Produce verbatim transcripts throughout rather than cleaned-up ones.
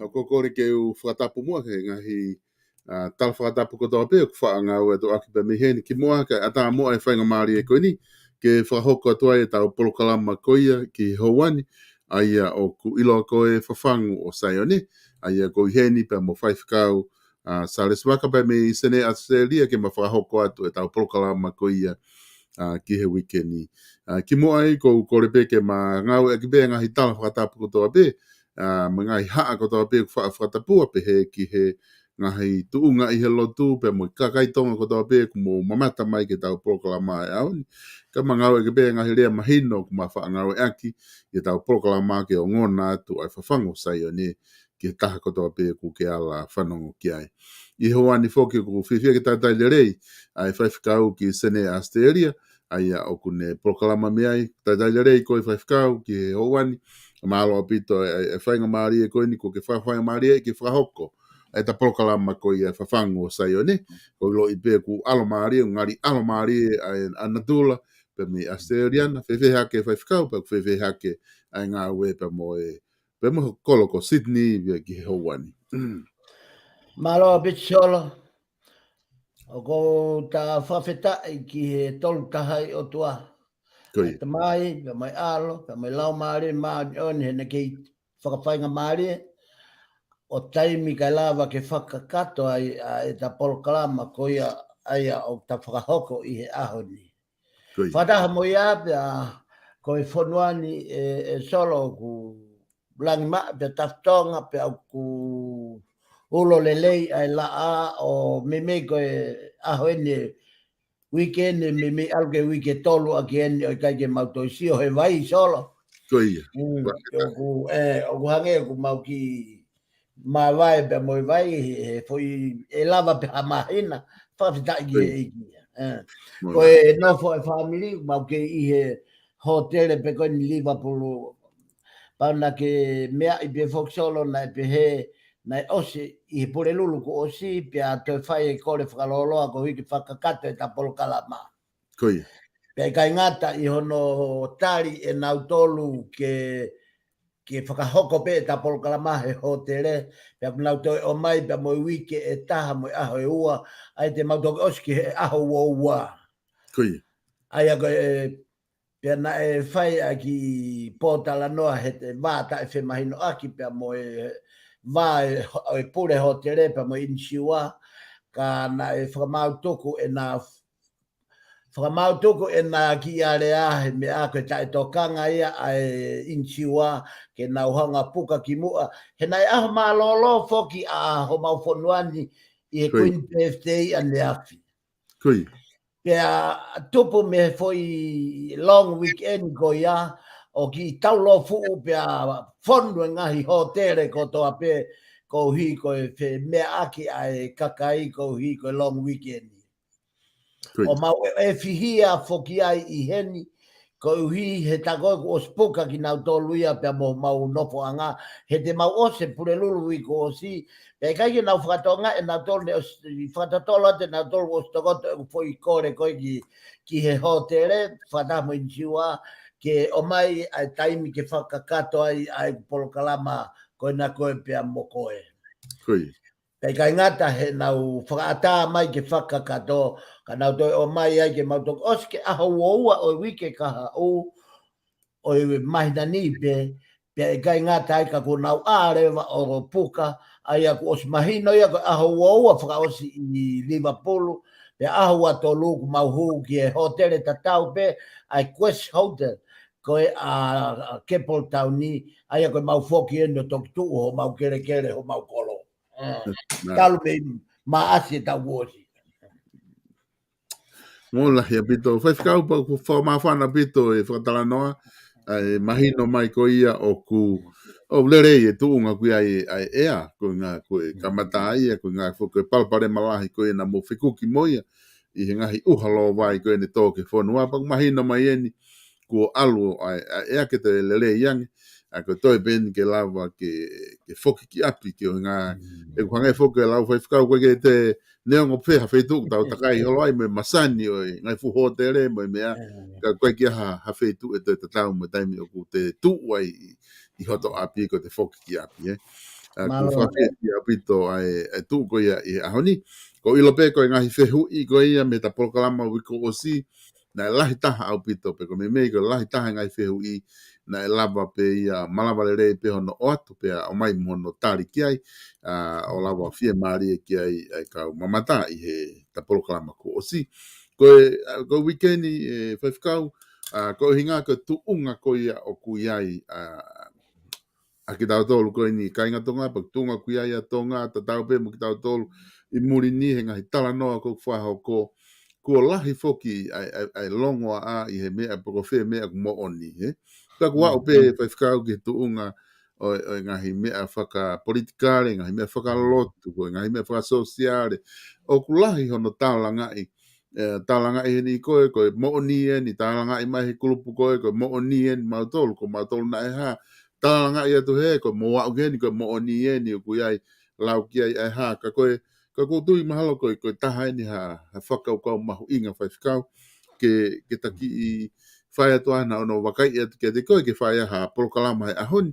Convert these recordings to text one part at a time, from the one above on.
ʻOku ou kole ke u fakatapu muʻa ki he ngaahi, ʻa, tala fakatapu kotoa pē ʻoku faʻa ngāueʻaki pē mei heni. Kimuʻa kae ʻatā muʻa e faingamālie ko eni ke fakahoko atu ai ʻetau polokalama ko ia ki he houa ni, ʻa ia ʻoku ʻiloa ko e Fafangu ʻo Saione, ʻa ia ʻoku ʻi heni pea mo Faifekau, ʻa, Salesi Vaka pea mei Senē, ʻAositelēlia, ke ma fakahoko atu ʻetau polokalama ko ia, ʻa, ki he uike ni. ʻA, kimuʻa ai ʻoku ou kole pē ke ma ngāueʻaki pē ngaahi tala fakatapu kotoa pē, ʻa, mo e ngaahi haʻa kotoa pē ʻoku faʻa fakatapua pehē ki he ngaahi tuʻunga ʻi he lotu pea mo e kakai Tonga kotoa pē ʻoku mou mamata mai ki heʻetau polokalama he ʻaho ni. Ka ma ngāueʻaki pē ngaahi lea mahino ʻoku ma faʻa ngāueʻaki ʻi heʻetau polokalama ke ongona atu ʻa e Fafangu ʻo Saione ki he taha kotoa pē ʻoku ke ala fanongo ki ai. ʻI he houa ni foki ʻoku fiefia ke talitali lelei ʻa e Faifekau ki Senē, ʻAositelēlia, ʻa ia ʻoku ne polokalama mei ai. Talitali lelei koe Faifekau ki he houa ni. Mālō ʻaupito e, e, e faingamālie ko eni ʻoku ke fa-, faingamālie ke fakahoko ʻeta polokalama ko ia Fafangu ʻo Saione. ʻOku ou ʻiloʻi pē ʻoku ʻalomālie, ʻoku ngali ʻalomālie ʻa e, ʻa natula pē mei ʻAositelēlia na. Fēfē hake Faifekau, pea ʻoku fēfē hake ʻa e ngāue pea mo e, pea mo e kolo ko Sydney pea ki he houa ni. Mālō ʻaupito Solo. ʻOku ou fakafetaʻi ki he Tolu Tahaʻi ʻOtua. Ko ia. Tamai, pea mo e ʻAlo, pea mo e Laumālie Māʻoniʻoni, he naʻe kei fakafaingamālie ʻo taimi kae lava ke fakakakato ai ʻa ʻeta polokalama ko ia ʻa ia ʻoku ta fakahoko ʻi he ʻaho ni. Ko ia. Fakataha mo ia pea ko e fonua ni ʻe, ʻe Solo ʻoku langi maʻa pea tafitonga pea ʻoku ulo lelei ʻa e laʻā ʻo meimei ko e ʻaho eni, uike ni meimei ʻalu ki he uike tolu ʻaki eni ʻo ʻikai ke mau toe sio he vai Solo. Ko ia. Mm, ʻoku, ʻe, ʻoku hangē ʻoku mau kiʻi māvae pea mo e vai, he, he foʻi ʻe lava pē ha māhina, fakafetaʻi ki he ʻEiki. ʻE. Ko e nofo e fāmili, mau kei ʻi he hōtele pē ko eni Liverpool, pea naʻe meaʻi pē foki Solo naʻe pehē, naʻe ʻosi ʻi he Pulelulu kuo ʻosi, pea toe fai e kole fakalōloa koeʻuhi ke fakakakato ʻeta polokalama. Ko ia. Pea ʻikai ngata ʻi hono tali ʻe nautolu ke, ke fakahoko pē ʻeta polokalama he hōtele, pea ʻoku nau toe ʻomai pea mo e uike ʻe taha mo e ʻaho ʻe ua, ʻa ia te mau toki ʻosi ki he ʻaho ua ua. Ko ia. ʻA ia ko e, pea naʻe fai ʻa e kiʻi pōtalanoa he te vā taʻefemahinoʻaki pea mo e vā ʻe, ʻo e pule hōtele pea mo e inisiua, ka naʻe fakamāutuku ʻena fakamāutuku ʻena kiʻi alea he meʻa ko e taʻetokanga ia ʻa e inisiua ke nau hanga puka ki muʻa. He naʻe ʻaho mālōlō foki ʻa homau fonua ni ʻi he Queen Birthday ʻaneafi. Ko ia. Pea tupu mei he foʻi long weekend ko ia ʻo kiʻi taulōfuʻu pea fonu e ngaahi hōtele kotoa pē koeʻuhi ko e femeaʻaki ʻa e kakai koeʻuhi ko e long weekend. Ko ia. ʻO mau ʻe, ʻe fihia foki ai ʻi heni, koeʻuhi he tā ko ē kuo ʻosi puka kinautolu ia pea mo homau nofoʻanga, he te mau ʻosi e Pulelulu uike kuo ʻosi, pea ʻikai ke nau fakatokangaʻi ʻe nautolu ne ʻosi fakatotolo atu ʻe nautolu ʻosi tokoto e foʻi kole ko ē ki, ki he hōtele, fakataha mo e inisiua, ke ʻomai ʻa e taimi ke fakakakato ai ʻa e polokalama ko ena ko ē pea mo koe. Ko ia. Pea ʻikai ngata he nau fakaʻatā mai ke fakakakato, ka nau toe ʻomai ai ke mau toki ʻosi ki he ʻaho ua ua ʻo e uike kahaʻu ʻo e māhina ni pē, pea ʻikai ngata ai ka kuo nau ʻā leva ʻo puka, ʻa ia kuo ʻosi mahino ia ko e ʻaho ua ua fakaʻosi ʻi Liverpool, pea ʻaho ua tolu kuo mau hū ki he hōtele tatau pē, ʻa e Quest Hotel, ko ē ʻa, ʻa Capel Town ni, ʻa ia ko e mau foki eni ʻo toki tuʻu homau kelekele homau kolo. ʻE, talu mei Maʻasi ʻe tau ʻosi. Mālō lahi ʻaupito. Faifekau, pea ʻoku fakamāfana ʻaupito e fakatalanoa, ʻa e mahino mai ko ia ʻoku, ʻoku lelei e tuʻunga ʻoku ʻi ai ʻa e ʻea, ko e ʻuhinga ko e kamata ia, ko e ʻuhinga foki ko e palopalema lahi ko ia naʻa mou fekuki mo ia, ʻi he ngaahi ʻuha lōvai ko eni tō ki he fonua, pea ʻoku mahino mai eni, kuo ʻalu ʻa e, ʻa e ʻea ke toe lelei ange, ʻa ko e toe pē eni ke lava ke, ke foki ki ʻapi ki he ʻuhinga, ʻoku hangē foki e lau faifekau ko ē ke te neongo pē ha feituʻu ʻoku tau takai holo ai mo e masani ʻo e ngaahi fuʻu hōtele mo e meʻa, ka ʻoku ʻikai ke ʻi ai ha, ha feituʻu ʻe toe tatau mo e taimi ʻoku te tuʻu ai ʻi, ʻi hoto ʻapi ko ʻete foki ki ʻapi, ē. ʻA, ʻoku fakafetaʻi ʻaupito ʻa e, ʻa e tuʻu ko ia ʻi he ʻaho ni. ʻOku ou ʻilo pē ko e ngaahi fehuʻi ko ia mei heʻeta polokalama uike kuo ʻosi, naʻe lahi taha ʻaupito pē ko e meimei ko e lahi taha e ngaahi fehuʻi, naʻe lava pē ia, malava lelei pē hono ʻoatu pea ʻomai mo hono tali ki ai, ʻa, ʻo lava fiemālie ki ai ʻa e kau mamata ʻi heʻeta polokalama kuo ʻosi. Ko e, ʻa, ko e uike ni, ʻe faifekau, ʻa, ko e ʻuhinga ko e tuʻunga ko ia ʻoku ʻi ai, ʻa, ʻa kitautolu ko eni kāinga Tonga, pea ko e tuʻunga ʻoku ʻi ai ʻa Tonga, tatau pē mo kitautolu ʻi muli ni he ngaahi talanoa ʻoku fakahoko, kuo lahi foki ʻa e, ʻa e, ʻa e longoaʻa ʻi he meʻa pe ko fē meʻa ʻoku moʻoni, ē. Pea ʻoku aʻu pē faifekau ki he tuʻunga ʻo, ʻo e ngaahi meʻa fakapolitikale, ngaahi meʻa fakalotu, ko e ngaahi meʻa fakasōsiale. ʻOku lahi hono talangaʻi, ʻe, talangaʻi heni ko e, ko e moʻoni eni, talangaʻi mai he kulupu ko e, ko e moʻoni eni mautolu, ko mautolu naʻe hā. Talangaʻi atu hē, ko e mou aʻu ki heni, ko e moʻoni eni, ʻoku ʻi ai, lau ki ai ʻa e hā, ka ko e, ka ʻoku ou tui mahalo ko e, ko e taha eni ha, ha fakakaukau mahuʻinga faifekau, ke, ke ta kiʻi fai atu ʻa hono vakaiʻi atu kiate koe, ke fai ʻa ha polokalama he ʻaho ni,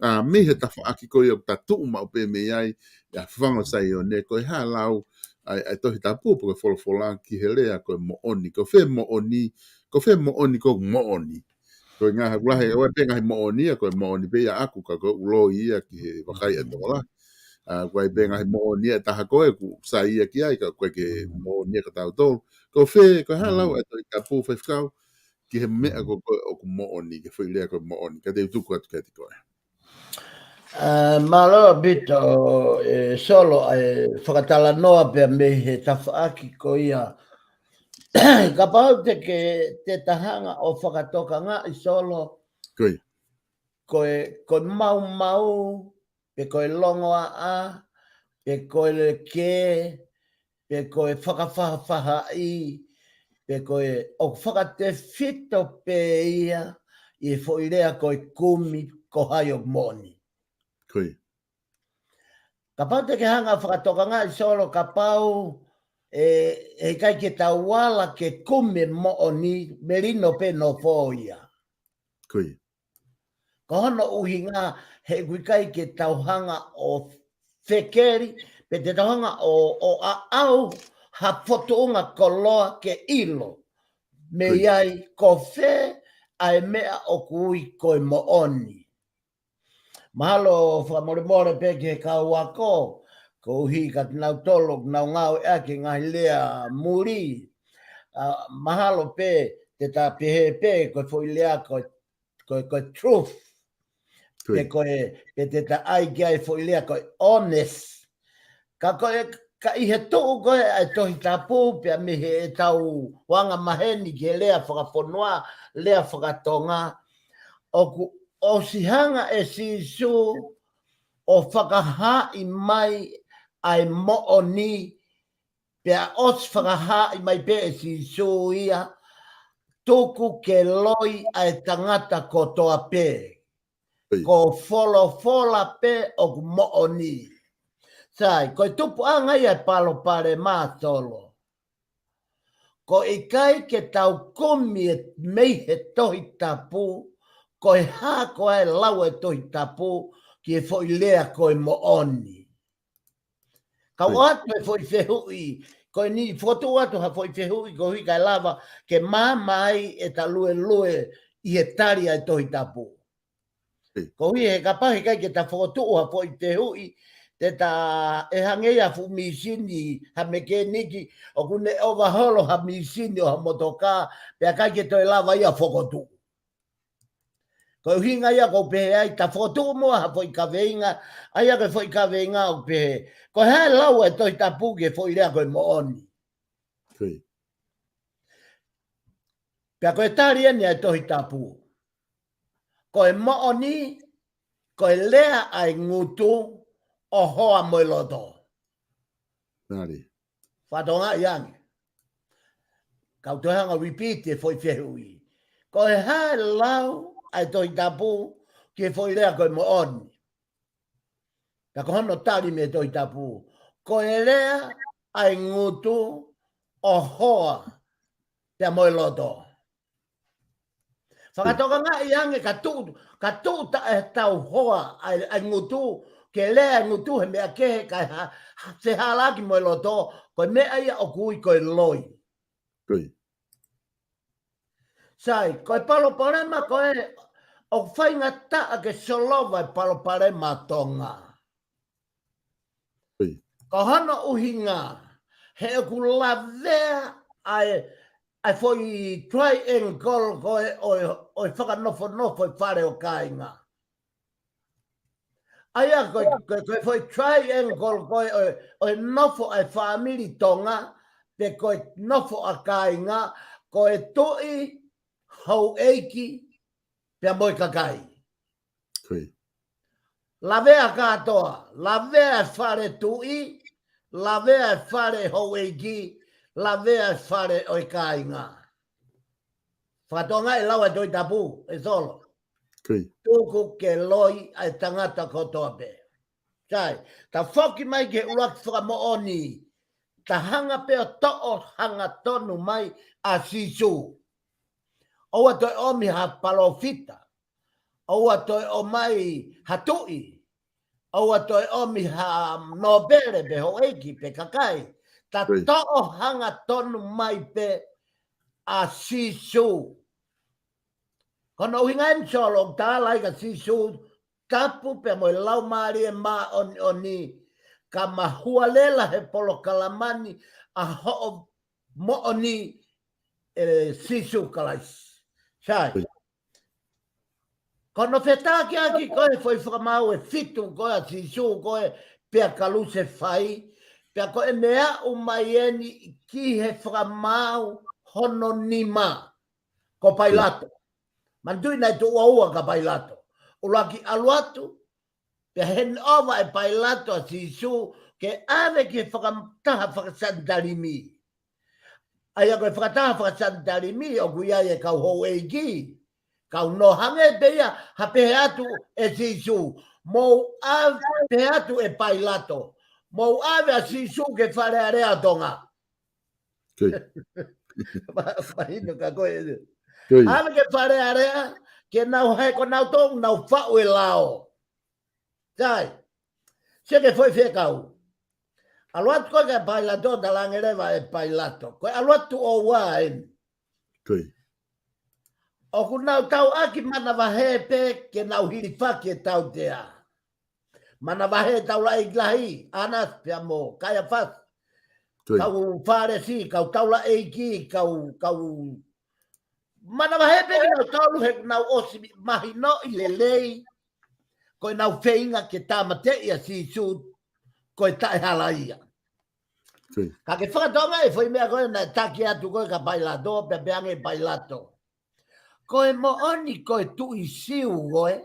ʻa, mei he tafaʻaki ko ia ʻoku ta tuʻu maʻu pē mei ai, ʻa Fafangu Saione, ko e hā lau, ʻa e, ʻa e Tohi Tapu pe ko e folofola ki he lea ko e moʻoni. Ko fē moʻoni, ko fē moʻoni ko e moʻoni. Ko e ngaahi, ʻoku lahi, ʻoku ʻi ai pē ngaahi moʻoni ia, ko e moʻoni pē ia ʻaʻaku ka ko e ʻulo ia ki he vakai ʻa e tokolahi. ʻA, ʻoku ʻi ai pē ngaahi moʻoni ia ʻe taha ko ē ʻoku sai ia ki ai ka ko e ke moʻoni ia ka tautolu. Ko fē, ko e hā lau ʻa e Tohi Tapu faifekau ki he meʻa ko, ko ē ʻoku moʻoni, ki he foʻi lea ko e moʻoni. Ka te u tuku atu kiate koe. ʻA, mālō ʻaupito, ʻe Solo, ʻa e fakatalanoa pea mei he tafaʻaki ko ia. Kapau te ke, te ta hanga ʻo fakatokangaʻi Solo, Ko ia. ko e, ko e maumau, pe ko e longoaʻa, pe ko e lekē, pe ko e fakafaʻafaʻahi, pe ko e ʻoku fakatefito pē ia ʻi he foʻi lea ko e kumi ko hai ʻoku moʻoni. Ko ia. Kapau te ke hanga ʻo fakatokangaʻi Solo kapau ʻe, ʻe ʻikai ke tau ala ke kumi e moʻoni melino pē nofo ia. Ko ia. Ko hono ʻuhinga he ʻoku ʻikai ke tau hanga ʻo fekeli, pe te tau hanga ʻo, ʻo aʻau ha fotunga koloa ke ʻilo. Mei Ko ia. ai ko fē ʻa e meʻa ʻoku ui ko e moʻoni. Mahalo fakamolemole pē ki he kau ako, koeʻuhi ka te nau tolo, nau ngāueʻaki e ngaahi lea muli. ʻA, mahalo pē te ta pehē pē ko e foʻi lea ko, ko, ko e truth. Ko Pe ia. ko e, pe te ta ʻai ki ai e foʻi lea ko e honest. Ka ko e, ka ʻi he tuʻu ko ē ʻa e Tohi Tapu, pea mei he ʻetau anga maheni ki he lea fakafonua, lea fakatonga, ʻoku ʻosi hanga ʻe Sīsū ʻo fakahaaʻi mai ʻa e moʻoni, pea ʻosi fakahaaʻi mai pē ʻe Sīsū ia, tuku ke loi ʻa e tangata kotoa pē. Ko ia. Ko folofola pē ʻoku moʻoni. Sai, ko e tupuʻanga ia e palopalema Solo. Ko e ʻikai ke tau kumi e mei he Tohi Tapu, ko e hā ko ā e lau e Tohi Tapu ki he foʻi lea ko e moʻoni. Kau Ko ia. atu e foʻi fehuʻi, ko eni fokotuʻu atu ha foʻi fehuʻi koeʻuhi kae lava ke maama ai ʻeta luelue ʻi he tali ʻa e Tohi Tapu. Ko ia. Koeʻuhi he kapau he ʻikai ke ta fokotuʻu ha foʻi fehuʻi, te ta ʻe hangē ia ha fuʻu mīsini, ha mekeniki, ʻoku ne ʻovaholo ha mīsini ʻo ha motokā, pea ʻikai ke toe lava ia fokotuʻu. Ko e ʻuhinga ia ʻoku ou pehē ai, ta fokotuʻu muʻa ha foʻi kaveinga, ʻa ia ko e foʻi kaveinga ʻoku pehē, ko e hā e lau e Tohi Tapu ki he foʻi lea ko e moʻoni. Ko ia. Pea ko e tali eni ʻa e Tohi Tapu. Ko e moʻoni, ko e lea ʻa e ngutu ʻo hoa mo e loto. Tali. Fakatonga i ange. Kau toe hanga repeat e foʻi fehuʻi. Ko e hā e lau ʻa e Tohi Tapu ki he foʻi lea ko e moʻoni. Ka ko hono tali mei he Tohi Tapu. Ko e lea ʻa e ngutu ʻo hoa pea mo e loto. Fakatokangaʻi ange ka tuʻu, ka tuʻu taʻe tau hoa ʻa e, ʻa e ngutu, ke lea e ngutu he meʻa kehe kae ha, ha, fehālaaki mo e loto, ko e meʻa ia ʻoku ui ko e loi. Ko ia. Sai, ko e palopalema ko ē, ʻoku faingataʻa ke solova e palopalema Tonga. Ko ia. Ko hono ʻuhinga, he ʻoku lavea ʻa e, ʻa e foʻi triangle ko ē ʻo e, ʻo e fakanofonofo e fale ʻo kāinga. ʻA ia ko e, ko e, ko e foʻi triangle ko ē ʻo e, ʻo e nofo ʻa e fāmili Tonga, pe ko e nofo ʻa kāinga, ko e tuʻi, houʻeiki, pea mo e kakai. Ko ia. Lavea kātoa, lavea e fale tuʻi, lavea e fale houʻeiki, lavea e fale ʻo e kāinga. Fakatonga e lau ʻa e Tohi Tapu, ʻe Solo. Ko ia. Tuku ke loi ʻa e tangata kotoa pē. Sai, ta foki mai ki he ʻuluaki fakamoʻoni, ta hanga pē ʻo toʻo hangatonu mai ʻa Sīsū. ʻOua toe ʻomi ha palōfita. ʻOua toe ʻomai ha tuʻi. ʻOua toe ʻomi ha nōpele pe houʻeiki pe kakai. Ta toʻo hangatonu mai pē ʻa Sīsū. Ko hono ʻuhinga eni Solo ʻoku tala ai ka Sīsū tapu pea mo e Laumālie Māʻoniʻoni, ka mahualela he polokalama ni ʻa hoʻo moʻoni ʻe Sīsū Kalaisi. Sai. Ko hono fetakiaki ko e foʻi fakamaau ʻe fitu ko ē ʻa Sīsū ko e pea kalusefai, pea ko ʻene aʻu mai eni ki he fakamaau hono nima. Ko Pailato. Manatuʻi naʻe tuʻu ʻe ua ka Pailato. ʻUluaki ʻalu atu, pea hand over ʻe Pailato ʻa Sīsū ke ʻave ki he fakataha fakaSanitalimi. ʻA ia ko e fakataha fakaSanitalimi ʻoku ʻi ai e kau houʻeiki. Kau nō hangē pē ia ha pehē atu ʻe Sīsū. Mou ʻave, pehē atu ʻe Pailato. Mou ʻave ʻa Sīsū ki he Fale Alea ʻo Tonga. Mahino ka ko e. ʻAve ki he Fale Alea, ke nau hē ko nau tō, nau faʻu e lao. Sai. Sio ki he foʻi fekau. ʻAlu atu ko ē kia Pailato, talaange leva ʻe Pailato. Ko e ʻalu atu ʻo ua eni. ʻOku nau tauʻaki manavahē pē ke nau hilifaki e tautea. Manavahē taulaʻeiki lahi, ʻAnasi pea mo Kaiafasi. Kau Fālesi, kau taulaʻeiki, kau, kau manavahē pē kinautolu he nau ʻosi mahinoʻi lelei. Ko ʻenau feinga ke tāmateʻi ʻa Sīsū, ko e taʻehalaia. Ka ke fakatokangaʻi e foʻi meʻa ko ē naʻe taki atu ko ē kia Pailato, pea pehē ange ʻe Pailato. Ko e moʻoni ko e tuʻi Siu koe?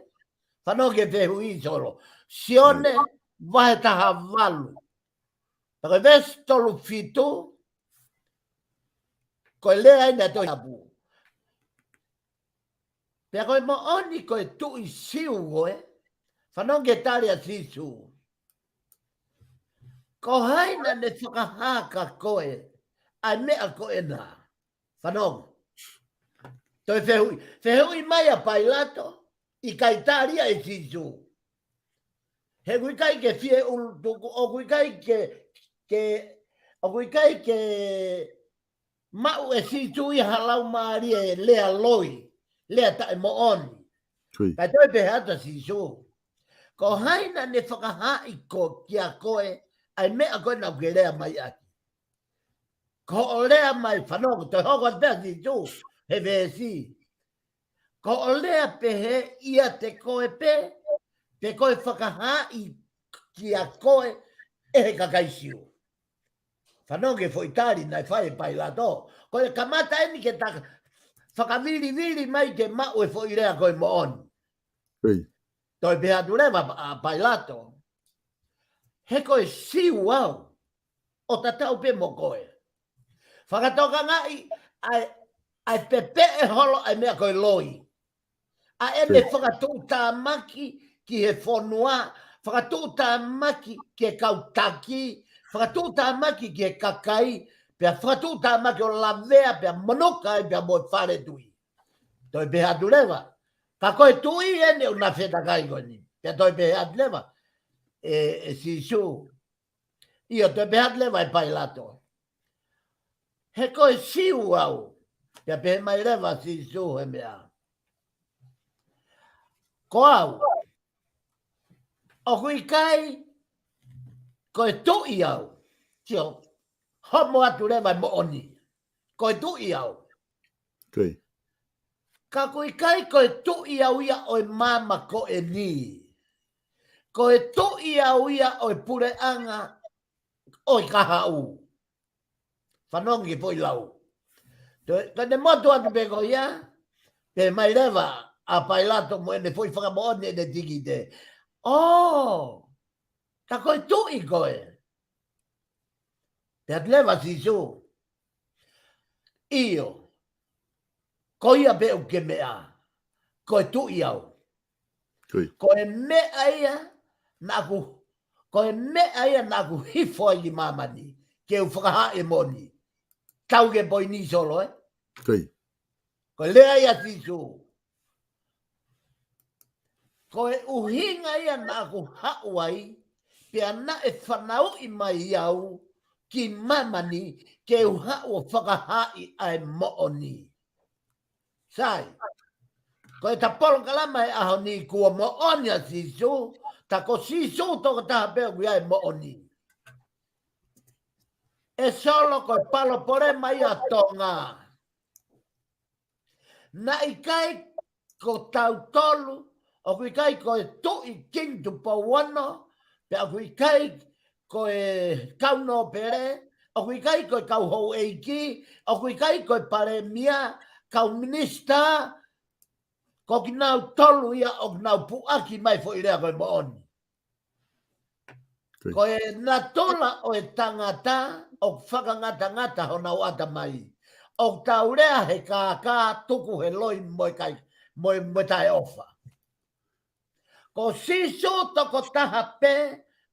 Fanongo ki he fehuʻi Solo. Sione, vahe taha valu. Pea ko e veesi tolu fitu, ko e lea eni ʻa e Tohi Tapu. Pea ko e moʻoni ko e tuʻi Siu koe? Fanongo ki he tali ʻa Sīsū. Ko hai naʻa ne fakahā kia koe ʻa e meʻa ko ena? Fanongo. Toe fehuʻi. Fehuʻi mai ʻa Pailato, ʻikai tali ia ʻe Sīsū. He ʻoku ʻikai ke fie ʻulutuku, ʻoku ʻikai ke, ke, ʻoku ʻikai ke maʻu ʻe Sīsū ia ha laumālie lea loi, lea taʻemoʻoni. Kae toe pehē atu ʻa Sīsū. Ko hai naʻa ne fakahā ʻi ko kia koe ʻa e meʻa ko ena ʻoku ke lea mai ʻaki? Ko hoʻo lea mai, fanongo, toe hoko atu pē ʻa Sīsū he veesi. Ko hoʻo lea pehē ʻiate koe pē, pe ko e fakahā ʻi kia koe ʻe he kakai Siu? Fanongo ki he foʻi tali naʻe fai ʻe Pailato. Ko e kamata eni ke ta fakavilivili mai ke maʻu e foʻi lea ko e moʻoni. Toe pehē atu leva ʻa Pailato. He ko e Siu au, ʻo tatau pē mo koe. Fakatokangaʻi ʻa e, ʻa e pepeʻe holo ʻa e meʻa ko e loi. ʻA ʻene fakatuʻutāmaki ki he fonua, fakatuʻutāmaki ki he kau taki, fakatuʻutāmaki ki he kakai, pea fakatuʻutāmaki ʻo lavea, pea manuka ai, pea mo e fale tuʻi. Toe pehē atu leva. Ka ko e tuʻi eni ʻoku na fetakai ko eni. Pea toe pehē atu leva ʻe, ʻe Sīsū. ʻIo, toe pehē atu leva ʻe Pailato. He ko e Siu au. Pea pehē mai leva ʻa Sīsū he meʻa. Ko au. ʻOku ʻikai ko e tuʻi au. Sio, homo atu leva e moʻoni. Ko e tuʻi au. Ka ʻoku ʻikai ko e tuʻi au ia ʻo e maama ko eni. Ko e tuʻi au ia ʻo e puleʻanga ʻo e kahaʻu. Fanongo ki he foʻi lau. Toe, ka ne motu atu pē ko ia, pehē mai leva ʻa Pailato mo ʻene foʻi fakamoʻoni ʻene tikite. ʻŌ, ka ko e tuʻi koe? Pehē atu leva ʻa Sīsū. ʻIo, ko ia pē ʻoku ke meʻa, ko e tuʻi au. Ko e meʻa ia naʻa ku, ko e meʻa ia naʻa ku hifo ai ki māmani, ke u fakahā e moʻoni. Tau ki he poini Solo, ē? Ko e lea ia ʻa Sīsū. Ko e ʻuhinga ia naʻa ku haʻu ai, pea naʻe fanauʻi mai au, ki māmani ke u haʻu ʻo fakahaaʻi ʻa e moʻoni. Sai, ko e ta polokalama he ʻaho ni, kuo moʻoni ʻa Sīsū, tā ko Sīsū tokotaha pē ʻoku ʻi ai e moʻoni. ʻE Solo, ko e palopalema ia ʻa Tonga. Naʻe ʻikai ko tautolu, ʻoku ʻikai ko e Tuʻi King Tupou Ono, pea ʻoku ʻikai ko e kau nōpele, ʻoku ʻikai ko e kau houʻeiki, ʻoku ʻikai ko e palēmia, kau minisitā, ko kinautolu ia ʻoku nau puʻaki mai foʻi lea ko e moʻoni. Ko e natula ʻo e tangata ʻoku fakangatangata honau ʻatamai. ʻOku tau lea he kākā, tuku he loi mo e kai, mo e, mo e taʻeʻofa. Ko Sīsū tokotaha pē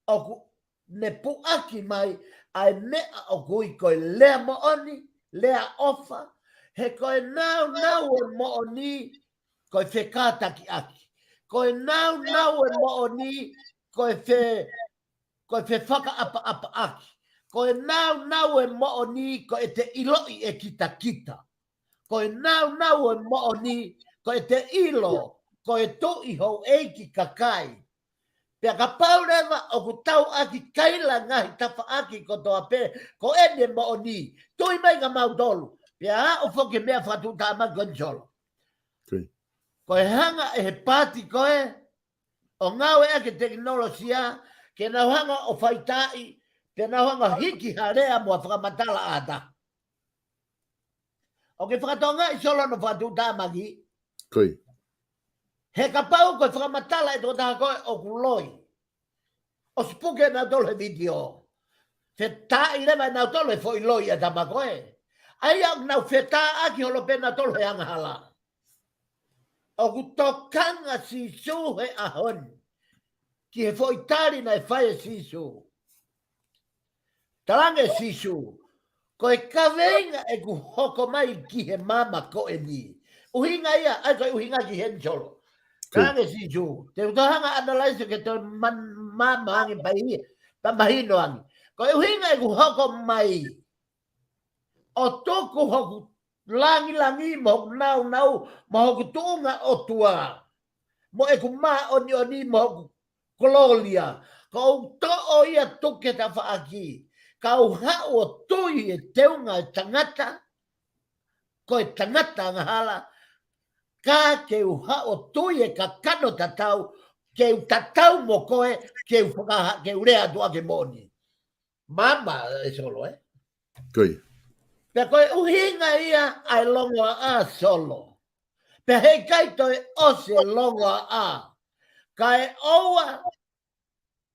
ʻoku ne puʻaki mai ʻa e meʻa ʻoku ui ko e lea moʻoni, lea ʻofa, he ko e naunau ʻo e moʻoni, ko e fekātakiʻaki. Ko e naunau ʻo e moʻoni, ko e fe, ko e fefakaʻapaʻapaʻaki. Ko e naunau ʻo e moʻoni, ko e te ʻiloʻi ʻe kitakita. Ko e naunau ʻo e moʻoni, ko e te ʻilo, ko e tuʻi houʻeiki kakai. Pea kapau leva ʻoku tau ʻaki kaila ngaahi tafaʻaki kotoa pē, ko eni e moʻoni, tui mai kia mautolu. Pea aʻu foki ki he meʻa fakatuʻutāmaki ko eni, Solo. Ko e hanga ʻe he paati ko ē ʻo ngāueʻaki e tekinolosia, ke nau hanga ʻo faitaaʻi, pea nau hanga hiki ha lea mo ha fakamatala ʻa ha taha. ʻOku ke fakatokangaʻi, Solo, hono fakatuʻutāmaki? He kapau ko e fakamatala ʻe he tokotaha ko ē ʻoku loi, ʻosi puke nautolu he vitiō, fetaaʻi leva ʻe nautolu e foʻi loi ʻa e tama ko ē. ʻA ia ʻoku nau fetāʻaki holo pē nautolu he angahala. ʻOku tokanga Sīsū he ʻaho ni ki he foʻi tali naʻe fai ʻe Sīsū. Talaange ʻe Sīsū, ko e kaveinga ʻeku hoko mai ki he maama ko eni. ʻUhinga ia, ʻa ia ko e ʻuhinga ki heni, Solo. Talaange ʻe Sīsū, te u toe hanga ʻo analyze ke toe man-, maama ange pē ia, pea mahino ange. Ko e ʻuhinga ʻeku hoko mai ʻo tuku hoku langilangi mo hoku naunau mo hoku tuʻunga ʻOtua, mo ʻeku māʻoniʻoni mo hoku kolōlia, ka u toʻo ia tuku he tafaʻaki, ka u haʻu ʻo tui e teunga e tangata, ko e tangata angahala, ka ke u haʻu ʻo tui e kakano tatau, ke u tatau mo koe, ke u fakaha-, ke u lea atu ʻaki e moʻoni. Maama, ē, Solo, ē? Pea ko e ʻuhinga ia ʻa e longoaʻa, Solo. Pea heʻikai toe ʻosi e longoaʻa, kae ʻoua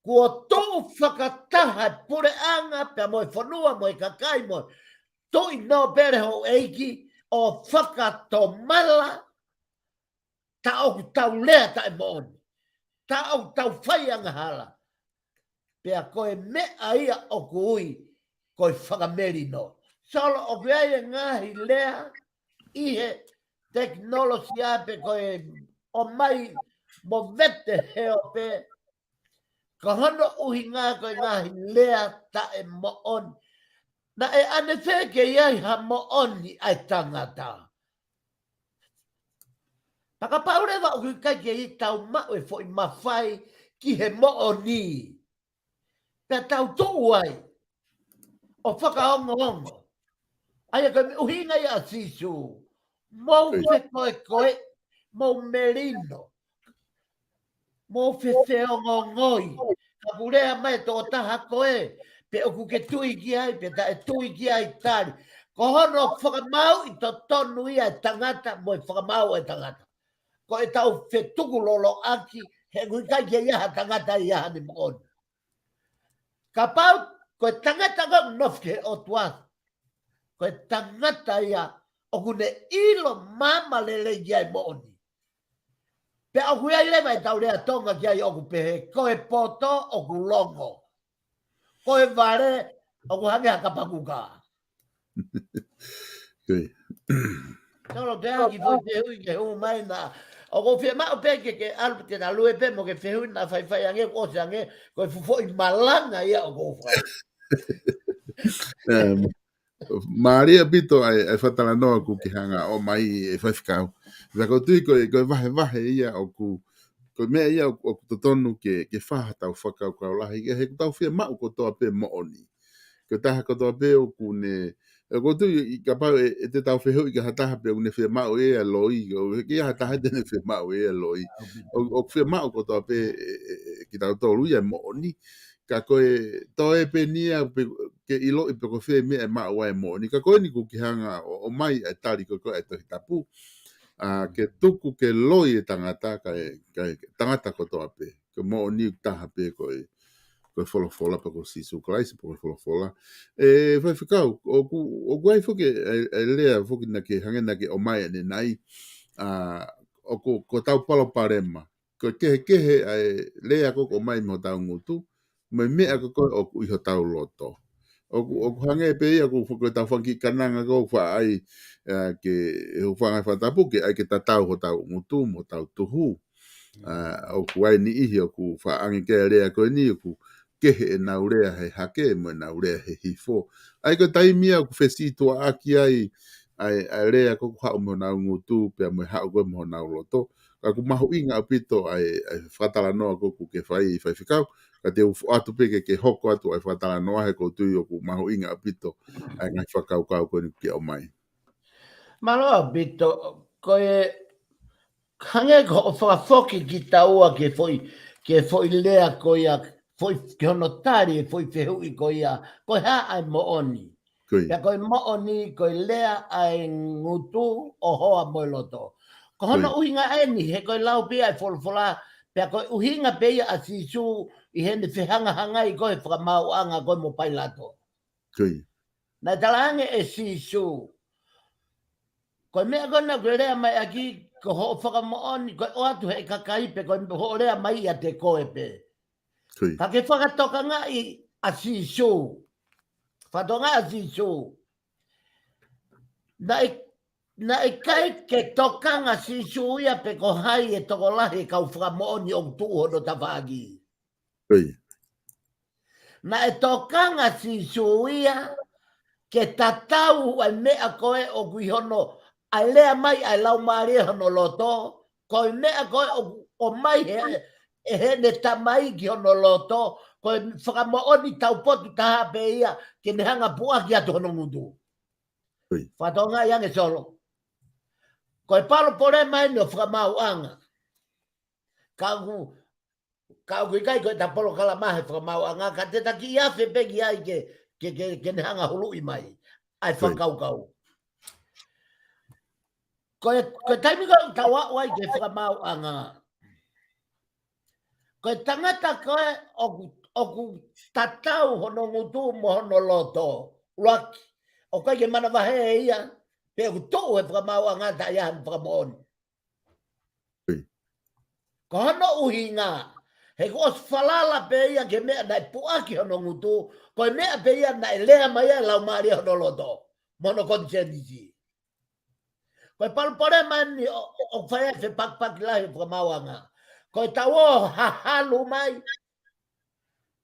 kuo tuʻu fakataha e puleʻanga pea mo e fonua mo e kakai mo e tuʻi nōpele houʻeiki ʻo fakatomala, tā ʻoku tau lea taʻemoʻoni, tā ʻoku tau fai angahala. Pea ko e meʻa ia ʻoku ui ko e fakamelino. Solo, ʻoku ʻi ai e ngaahi lea ʻi he tekinolosia pe ko e ʻomai mo vete heo pē, ka hono ʻuhinga ko e ngaahi lea taʻemoʻoni. Naʻe ʻanefē ke ʻi ai ha moʻoni ʻa e tangata? Pea kapau leva ʻoku ʻikai ke tau maʻu e foʻi mafai ki he moʻoni, pea tau tuʻu ai ʻo fakaongoongo. ʻA ia ko e ʻuhinga ia ʻa Sīsū, mou fekoekoe, mou melino, mou fefeongoongoi. Ka ʻoku lea mai e tokotaha ko ē, pe ʻoku ke tui ki ai, pe taʻe tui ki ai, tali. Ko hono fakamāuʻi totonu ia e tangata mo e fakamaau e tangata. Ko ʻetau fetukuloloʻaki, he ʻoku ʻikai ke ʻi ai ha tangata ʻi ai haʻane moʻoni. Kapau ko e tangata ko ē ʻoku nofo ki he ʻOtua, ko e tangata ia ʻoku ne ʻilo maama lelei ki ai moʻoni. Pea ʻoku ʻi ai leva ʻetau lea Tonga ki ai ʻoku pehē, ko e poto ʻoku longo, ko e vale ʻoku hangē ha kapakuka. Solo, pea ki foʻi fehuʻi ke hū mai na. ʻOku ou fiemaʻu pē ke, ke ʻalu ke ta lue pē mo e kiʻi fehuʻi naʻa faifai ange, ʻosi ange, ko e fuʻu foʻi malanga ia ʻoku ou fai. Mālie ʻaupito ʻa e fakatalanoa ʻoku ke hanga ʻo ʻomai, ʻe Faifekau. Pea ʻoku ou tui ko e vahevahe ia ʻoku, ko e meʻa ia ʻoku totonu ke fai haʻatau fakakaukau lahi, he ʻoku tau fiemaʻu kotoa pē moʻoni. Ko e taha kotoa pē ʻoku ne, ʻoku ou tui kapau ʻe te tau fehuʻi ki ha taha pe ʻoku ne fiemaʻu ʻe ia loi, ʻoku ʻikai ha taha te ne fiemaʻu ʻe ia loi. ʻOku fiemaʻu kotoa pē ʻe kitautolu ia moʻoni. Ka ko e toe pē ʻeni ia ke ʻiloʻi pe ko fē meʻa ʻe maʻu ai moʻoni. Ka ko eni ʻoku ke hanga ʻo ʻomai ʻa e tali ko ē ʻa e Tohi Tapu. Ke tuku ke loi e tangata, kae tangata kotoa pē. Ko e moʻoni taha pē ko e, ko e folofola pe ko Sīsū Kalaisi pe ko e folofola. ʻE Faifekau, ʻoku, ʻoku ʻi ai foki ʻa e lea foki naʻa ke hangē naʻa ke ʻomai ʻanenai, ʻa, ʻoku, ko hotau palopalema. Ko e kehekehe ʻa e lea ko ē ʻoku ʻomai mei hotau ngutu, mo e meʻa ko ē ʻoku ʻi hotau loto. ʻOku, ʻoku hangē pē ia ʻoku foki ʻetau fanga kiʻi kananga ko ē ʻoku faʻa ʻai, ʻa, ke, ʻe hūfanga he fakatapu ke ʻai ke tatau hotau ngutu mo hotau tuhu. ʻA, ʻoku ʻi ai e niʻihi ʻoku faʻa ʻange ki he lea ko eni ʻoku kehe ʻenau lea he hake mo ʻenau lea he hifo. ʻA ia ko e taimi ia ʻoku fesītuʻaʻaki ai ʻa e, ʻa e lea ko ē ʻoku haʻu mei honau ngutu pea mo e haʻu ko ē mei honau loto. Ka ʻoku mahuʻinga ʻaupito ʻa e, ʻa e fakatalanoa ko ē ʻoku ke fai, Faifekau, ka te u foʻi atu pē ke, ke hoko atu ʻa e fakatalanoa he ʻoku ou tui ʻoku mahuʻinga ʻaupito ʻa e ngaahi fakakaukau ko eni ʻoku ke ʻomai. Mālō ʻaupito, ko e hangē ko hoʻo fakafoki kitaua ki he foʻi, ki he foʻi lea ko ia, foʻi, ki hono tali e foʻi fehuʻi ko ia, ko e hā ʻa e moʻoni. Ko ia. Pea ko e moʻoni, ko e lea ʻa e ngutu ʻo hoa mo e loto. Ko hono ʻuhinga eni, he ko e lau pē ia ʻa e folofola, pea ko e ʻuhinga pē ia ʻa Sīsū ʻi heʻene fehangahangai ko ē he fakamaauʻanga ko ē mo Pailato. Ko ia. Naʻe talaange ʻe Sīsū, ko e meʻa ko ē naʻa ke lea mai ʻaki, ko hoʻo fakamoʻoni, ko e ʻoatu ʻe he kakai pe ko hoʻo lea mai ʻiate koe pē. Ko ia. Ka ke fakatokangaʻi ʻa Sīsū. Fakatokangaʻi ʻa Sīsū. Naʻe, naʻe ʻikai ke tokanga Sīsū ia pe ko hai e tokolahi e kau fakamoʻoni ʻoku tuʻu hono tafaʻaki. Ko ia. Naʻe tokanga Sīsū ia ke tatau ʻa e meʻa ko ē ʻoku ʻi hono, ʻa e lea mai ʻa e Laumālie hono loto, ko e meʻa ko ē ʻoku ʻomai he, ʻe heʻene Tamai ki hono loto, ko e fakamoʻoni taupotu taha pē ia ke ne hanga puʻaki atu hono ngutu. Ko ia. Fakatokangaʻi ange Solo. Ko e palopalema eni ʻo e fakamaauʻanga. Ka ʻoku, ka ʻoku ʻikai ko ʻeta polokalama he fakamaauʻanga, ka te ta kiʻi afe pē ki ai ke, ke, ke, ke ne hanga huluʻi mai ʻa e fakakaukau. Ko e, ko e taimi ko ē ʻoku tau aʻu ai ki he fakamaauʻanga. Ko e tangata ko ē ʻoku, ʻoku tatau hono ngutu mo hono loto. ʻUluaki, ʻoku ʻikai ke manavahē ia, pe ʻoku tuʻu he fakamaauʻanga taʻe ʻi ai hano fakamoʻoni. Ko hono ʻuhinga, he kuo ʻosi falala pē ia ki he meʻa naʻe puʻaki hono ngutu, ko e meʻa pē ia naʻe lea mai ai e Laumālie hono loto, mo hono konisēnisi. Ko e palopalema eni ʻo, ʻo, ʻoku fai ai e fepakipaki lahi ʻo e fakamaauʻanga. Ko ʻetau ō ʻo hahalu mai